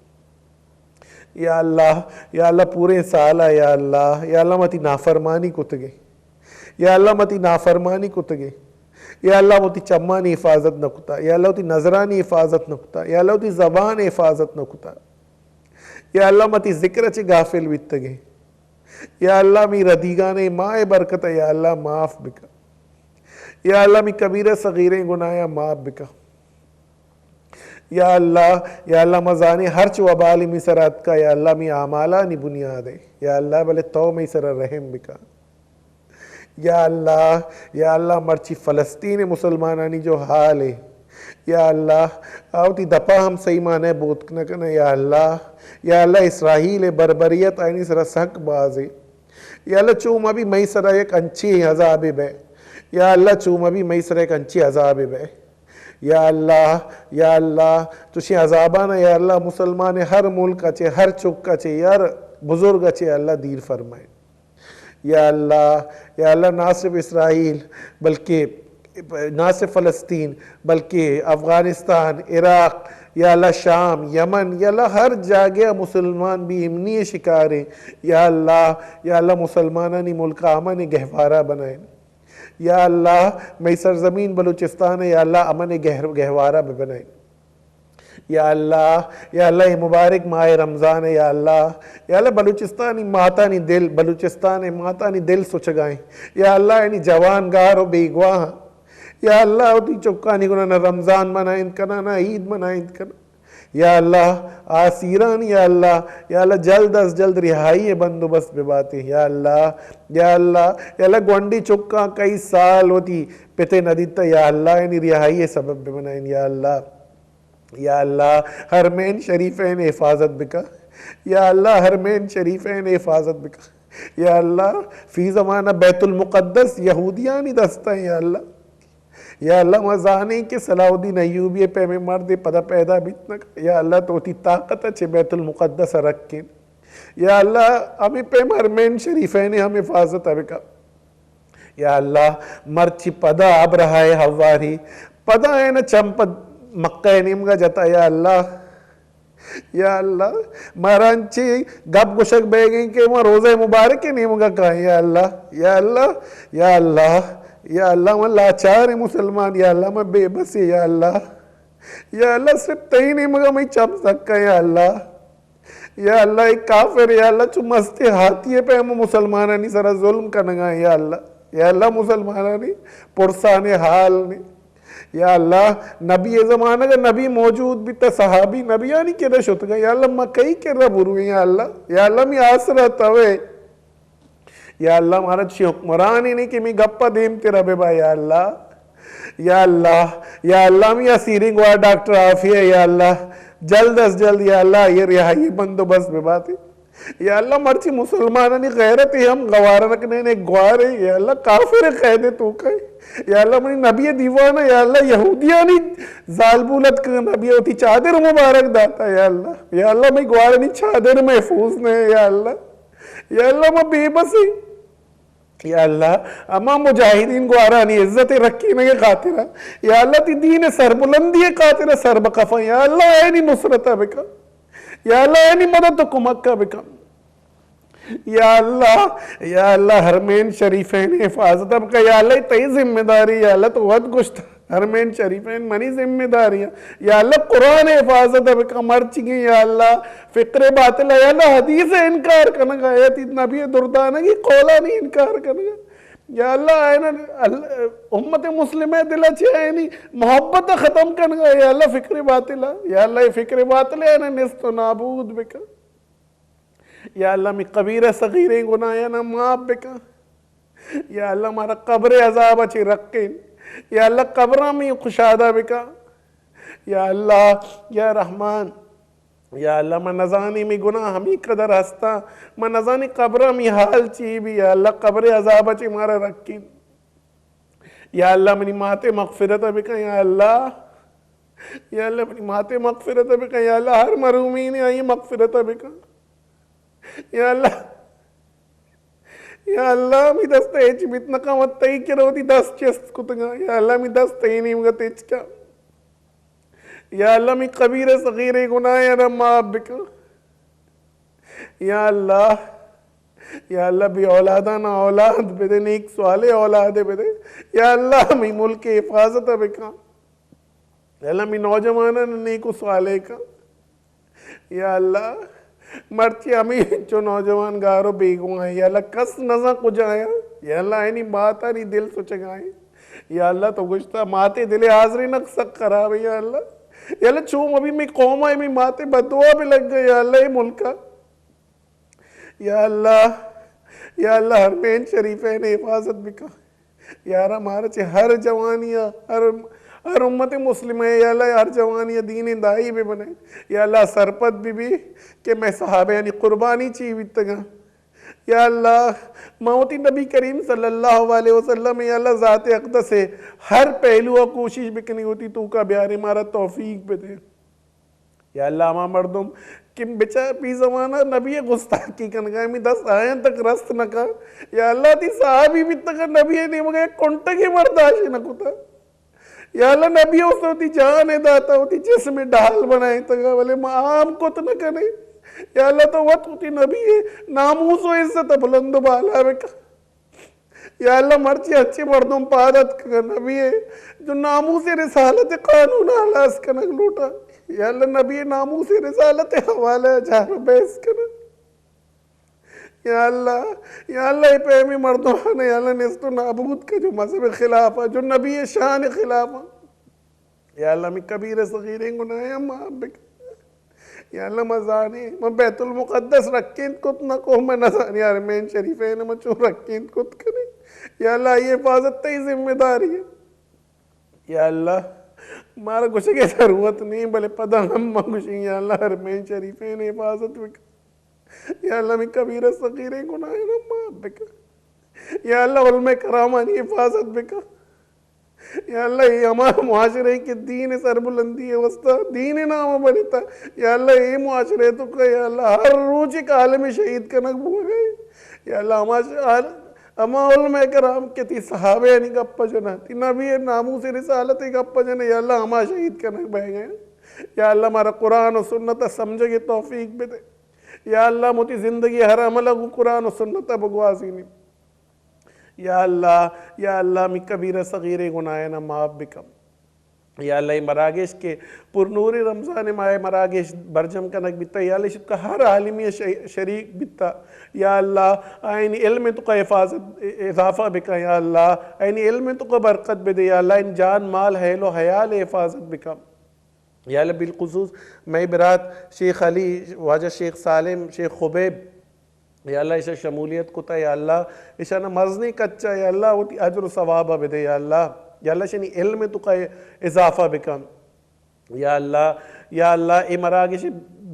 یا اللہ، یا اللہ، پوریں سالا، یا اللہ، یا اللہ، ما تی نافرمانی کتگیں۔ یا اللہ، ما تی نافرمانی کتگیں۔ یا اللہ، ما تی چمانی حفاظت نہ کتا۔ یا اللہ، ما تی نظرانی حفاظت نہ کتا۔ یا اللہ، ما تی زبان حفاظت نہ کتا۔ یا اللہ، ما تی ذکر چہ غافل بیتگیں۔ یا اللہ، می ردیگانے ماہ برکت، یا اللہ، معاف بکن۔ یا اللہ، می کبیرہ صغیریں گناہاں معاف بکن۔ یا اللہ، یا اللہ، ما زانیں ہرچ وبال می سرا اتکا، یا اللہ، می اعمالانی بنیاد ئے۔ یا اللہ، بلے تو می سرا رحم بکن۔ یا اللہ، یا اللہ، مرچی فلسطین مسلمانانی جو حال ئے، یا اللہ، آ وتی دپا ہم صحیح معنی بوت نہ کنے، یا اللہ، یا اللہ، اسرائیل بربریت آیانی سرا سک بازے۔ یا اللہ، چو ما بی مئی سرا یک انچیں عذابے بئے۔ یا اللہ، چو ما بی مئی سرا یک انچیں عذابے بئے۔ یا اللہ، یا اللہ، چوشیں عذابانا یا اللہ، مسلمان ہر ملک چہ، ہر چک چہ، ہر بزرگ چہ اللہ دیر فرمائے۔ یا اللہ، یا اللہ، نہ صرف اسرائیل، بلکہ نہ صرف فلسطین، بلکہ افغانستان، عراق، یا اللہ، شام، یمن، یا اللہ، ہر جاگہ مسلمان بے امنی شکاریں۔ یا اللہ، یا اللہ، مسلمانانی ملک امن گہوارہ بنائیں۔ یا اللہ، مئی سرزمین بلوچستان، یا اللہ، امن گہر-، گہوارہ ببنائیں۔ یا اللہ، یا اللہ، اے مبارک ماہ رمضان ئے، یا اللہ، یا اللہ، بلوچستانی ماتانی دل، بلوچستان ماتانی دل سچگائیں۔ یا اللہ، یعنی جوان گار و بیگواہ۔ یا اللہ، وتی چکانی گنا نہ رمضان منائند کنا، نہ عید منائند کنا۔ یا اللہ، آسیران، یا اللہ، یا اللہ، جلد از جلد رہائی بندوبست بباتے۔ یا اللہ، یا اللہ، یا اللہ، گونڈی چکاں کئی سال وتی پتے ندیتا، یا اللہ، یعنی رہائی سبب ببنائیں۔ یا اللہ، یا اللہ، حرمین شریفین حفاظت بکا۔ یا اللہ، حرمین شریفین حفاظت بکا۔ یا اللہ، فی زمانہ بیت المقدس یہودیانی دستا، یا اللہ۔ یا اللہ، ما زانیں کہ صلاح الدین ایوبی پیمیں مردے پدا پیدا بیت نہ۔ یا اللہ، تو وتی طاقت چہ بیت المقدس رکھیں۔ یا اللہ، ہمیں پیم حرمین شریفین ہم حفاظت بکا۔ یا اللہ، مرچی پدا ابرہہ ہواری، پدا اینا چم پہ مکہ نیمگا جتا، یا اللہ۔ یا اللہ، مارا انچی گپ گوشگ بیگیں کہ ما روزہ مبارک نیمگا کائیں، یا اللہ، یا اللہ، یا اللہ، یا اللہ، ما لاچار مسلمان، یا اللہ، ما بے بس، یا اللہ۔ یا اللہ، صرف تئی نیمگا مئی چم سکا، یا اللہ۔ یا اللہ، اے کافر، یا اللہ، چو مست ہاتی پہ ہم مسلمانانی سرا ظلم کنگا، یا اللہ۔ یا اللہ، مسلمانانی پرسان حال نے۔ یا اللہ، نبی زمانگ نبی موجود بیتا، صحابی نبیانی کرا شتگا۔ یا اللہ، ما کئی کرا برویں، یا اللہ۔ یا اللہ، می آسرا توے۔ یا اللہ، مارا چی حکمرانی نے کہ می گپا دیم تیرا ببا، یا اللہ۔ یا اللہ، یا اللہ، ہمے اسیریں گوار ڈاکٹر عافیہ، یا اللہ، جلد از جلد، یا اللہ، آئی ءِ رہائی ءِ بندوبست بہ بات۔ یا اللہ، مرچی مسلمانانی غیرت ءَ ہم گوارا نہ کنیں، اے گوارے، یا اللہ، کافر ءِ قید ءِ توکا۔ یا اللہ، منی نبی ءِ دیوان ءَ، یا اللہ، یہودیانی زالبول اتکگ، نبی ءَ وتی چادر مبارک داتا، یا اللہ۔ یا اللہ، منی گوارانی چادر محفوظ نہ، یا اللہ۔ یا اللہ، ما بے بس ایں۔ یا اللہ، ہما مجاہدین گوارانی عزت ءِ رکینگ ءِ خاطرا، یا اللہ، تئی دین ءِ سربلندی ءِ خاطرا سر بہ کفاں۔ یا اللہ، آیانی نصرت ءَ بکن۔ یا اللہ، آیانی مدد ءُ کمک ءَ بکن۔ یا اللہ، یا اللہ، حرمین شریفین ءِ حفاظت ءَ بکن۔ یا اللہ، اے تئی ذمہ داری، یا اللہ، تو وت گوشت، حرمین شریفین منی ذمہ داری ایں۔ یا اللہ، قرآن ءِ حفاظت ءَ بکن، مرچیگیں، یا اللہ، فکر باطل ءَ، یا اللہ، حدیث ءِ انکار کنگ ءَ، یا تئی نبی ءِ دردانگی قولانی انکار کنگ ءَ۔ یا اللہ، آیانا ال-، امت مسلمہ ءِ دل ءَ چہ آیانی محبت ءَ ختم کنگ ءَ، یا اللہ، فکر باطل ءَ، یا اللہ، اے فکر باطل ءَ آیانا نیست ءُ نابود بکن۔ یا اللہ، منی کبیرہ صغیریں گناہانا معاف بکن۔ یا اللہ، مارا قبر ءِ عذاب ءَ چہ رکین۔ یا اللہ، قبراں منی کشادہ بکن۔ یا اللہ، یا رحمان، یا اللہ، من نزانیں منی گناہ ہمے قدر ہستاں، من نزانیں قبراں منی حال چی بی۔ یا اللہ، قبر ءِ عذاب ءَ چہ مارا رکین۔ یا اللہ، منی مات ءِ مغفرت ءَ بکن، یا اللہ۔ یا اللہ، منی مات ءِ مغفرت ءَ بکن، یا اللہ، ہر مرومین ءَ آئی ءِ مغفرت ءَ بکن۔ یا اللہ، یا اللہ، منی دست ءَ ہچ بیت نہ کن، وت تئی کرا وتی دست چست کتگاں۔ یا اللہ، منی دست تئی نیمگ ءَ تچک اَنت۔ یا اللہ، منی کبیرہ صغیریں گناہانا معاف بکن۔ یا اللہ، یا اللہ، بے اولادانا اولاد بدے، نیک صالح اولاد بدے۔ یا اللہ، منی ملک ءِ حفاظت ءَ بکن۔ یا اللہ، منی نوجوانانا نیک ءُ صالح کن۔ یا اللہ، مرچی ہمینچو نوجوان گار ءُ بیگواہ ایں۔ یا اللہ، کس نزان کجا ایں۔ یا اللہ، آیانی ماتانی دل سچگا ایں۔ یا اللہ، تو گوشتا مات ءِ دل ءِ حاضرینگ سک خراب ایں۔ یا اللہ، یا اللہ، چو مبی منی قوم ءَ منی مات ءِ بددعا بہ لگ۔ یا اللہ، اے ملک ءَ، یا اللہ، یا اللہ، حرمین شریفین ءِ حفاظت بکن۔ یارا، مارا چہ ہر جوانی ءَ، ہر، ہر امت مسلمہ ءَ، یا اللہ، ہر جوانی ءَ دین ءِ داعی بہ بنے۔ یا اللہ، سرپد بہ بی کہ مئے صحابیانی قربانی چی بیتگاں۔ یا اللہ، ما وتی نبی کریم صلی اللہ علیہ وسلم ءِ، یا اللہ، ذات اقدس ءِ ہر پہلو ءَ کوشش بکنی وتی توکا بیاریں، مارا توفیق بدے۔ یا اللہ، ہما مردم کہ بچار پی زمانہ نبی ءِ گستاخی کنگا، ہمے دست آیاں تک رست نہ کا۔ یا اللہ، تئی صحابی بیتگا، نبی ءِ نیمگا یک کنٹگے برداشت نہ کتا۔ یا اللہ، نبی ءَ وتی جان ءَ داتا، وتی جسم ءَ ڈھال بنائینتگا، بلے ما عام کت نہ کنیں۔ یا اللہ، تو وت وتی نبی ءِ ناموس ءُ عزت ءَ بلند ءُ بالا بکن۔ یا اللہ، مرچی انچیں مردم پاد اتکگ نبی ءِ جو ناموس رسالت قانون ءَ ہلاس کنگ لوٹاں۔ یا اللہ، نبی ءِ ناموس رسالت حوالہ جار ءُ بحث کنگ۔ یا اللہ، یا اللہ، اے پیمیں مردمان یا اللہ نیست ءُ نابود کن جو مذہب خلاف ءَ، جو نبی ءِ شان خلاف ءَ۔ یا اللہ، منی کبیرہ صغیریں گناہاں معاف بکن۔ یا اللہ، ما زانیں، من بیت المقدس رکینت کت نہ کو، من نزانیں حرمین شریفین من چون رکینت کت کنیں۔ یا اللہ، اے حفاظت تئی ذمہ داری ایں۔ یا اللہ، مارا گوشگ ءِ ضرورت نیں، بلے پدا ہم ما گوشیں، یا اللہ، حرمین شریفین حفاظت بکن۔ یا اللہ، منی کبیرہ صغیریں گناہاں معاف بکن۔ یا اللہ، علماء کرامانی حفاظت بکن۔ یا اللہ، اے ہما معاشرہ کہ دین ءِ سربلندی ءِ واسطہ دین ءِ نام ءَ بنتا۔ یا اللہ، اے معاشرہ ءِ توکا، یا اللہ، ہر روچ یک عالم شہید کنگ بوگا ایں۔ یا اللہ، ہما ش-، ہما علماء کرام کہ تئی صحابیانی گپ ءَ جناں، تئی نبی ءِ ناموس ءُ رسالت ءِ گپ ءَ جناں، یا اللہ، ہما شہید کنگ بوگا ایں۔ یا اللہ، مارا قرآن ءُ سنت ءَ سمجھگ ءِ توفیق بدے۔ یا اللہ، ما وتی زندگی ءِ ہر عمل ءَ گوں قرآن ءُ سنت ءَ بگوازینیں۔ یا اللہ، یا اللہ، منی کبیرہ صغیریں گناہاں معاف بکن۔ یا اللہ، اے مراگش کہ پر نور رمضان ماہ ءَ مراگش برجم کنگ بیتا، یا اللہ، ایشی ءِ توکا ہر عالمے ش-، شریک بیتا۔ یا اللہ، آیانی علم ءِ توکا حفاظت، اضافہ بکن۔ یا اللہ، آیانی علم ءِ توکا برکت بدے۔ یا اللہ، آیانی جان، مال، حیل ءُ حیال ءِ حفاظت بکن۔ یا اللہ، بالخصوص مئے برات شیخ علی، واجہ شیخ سالم، شیخ خبیب، یا اللہ، ایشاں شمولیت کتا، یا اللہ، ایشاں مزنیں کچا، یا اللہ، وتی اجر ءُ ثواب ءَ بدے، یا اللہ۔ یا اللہ شنی علم توکا اضافہ بکن۔ یا اللہ، یا اللہ، اے مراگش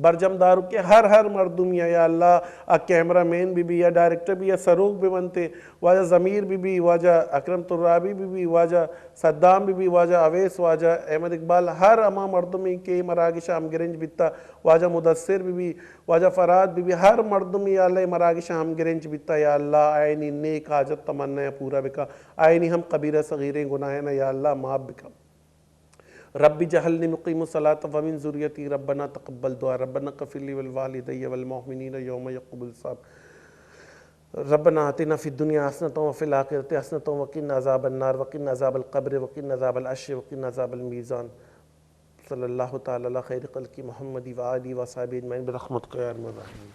برجم داروکیں ہر ہر مردمی، یا اللہ، آ کیمرہ مین بہ بی یا ڈائریکٹر بہ بی یا سروک بہ بنت، واجہ ضمیر بہ بی، واجہ اکرم ترابی بہ بی، واجہ صدام بہ بی، واجہ اویس، واجہ احمد اقبال، ہر ہما مردمی کہ اے مراگش ہمگرنچ بیتا، واجہ مدثر بہ بی، واجہ فرہاد بہ بی، ہر مردمی یا اللہ اے مراگش ہمگرنچ بیتا، یا اللہ، آیانی نیک حاجت تمنا پورا بکا، آیانی ہم کبیرہ صغیریں گناہاں یا اللہ معاف بکا۔ رب اجعلنی مقیم الصلاۃ ومن ذریتی، ربنا تقبل دعا، ربنا اغفر لی ولوالدی والمؤمنین یوم یقوم الحساب۔ ربنا آتنا فی الدنیا حسنۃ وفی الآخرۃ حسنۃ وقنا عذاب النار وقنا عذاب القبر وقنا عذاب الحشر وقنا عذاب المیزان۔ صلی اللہ تعالی علی خیر خلقہ محمد و آلہ و صحبہ اجمعین برحمتک یا ارحم الراحمین۔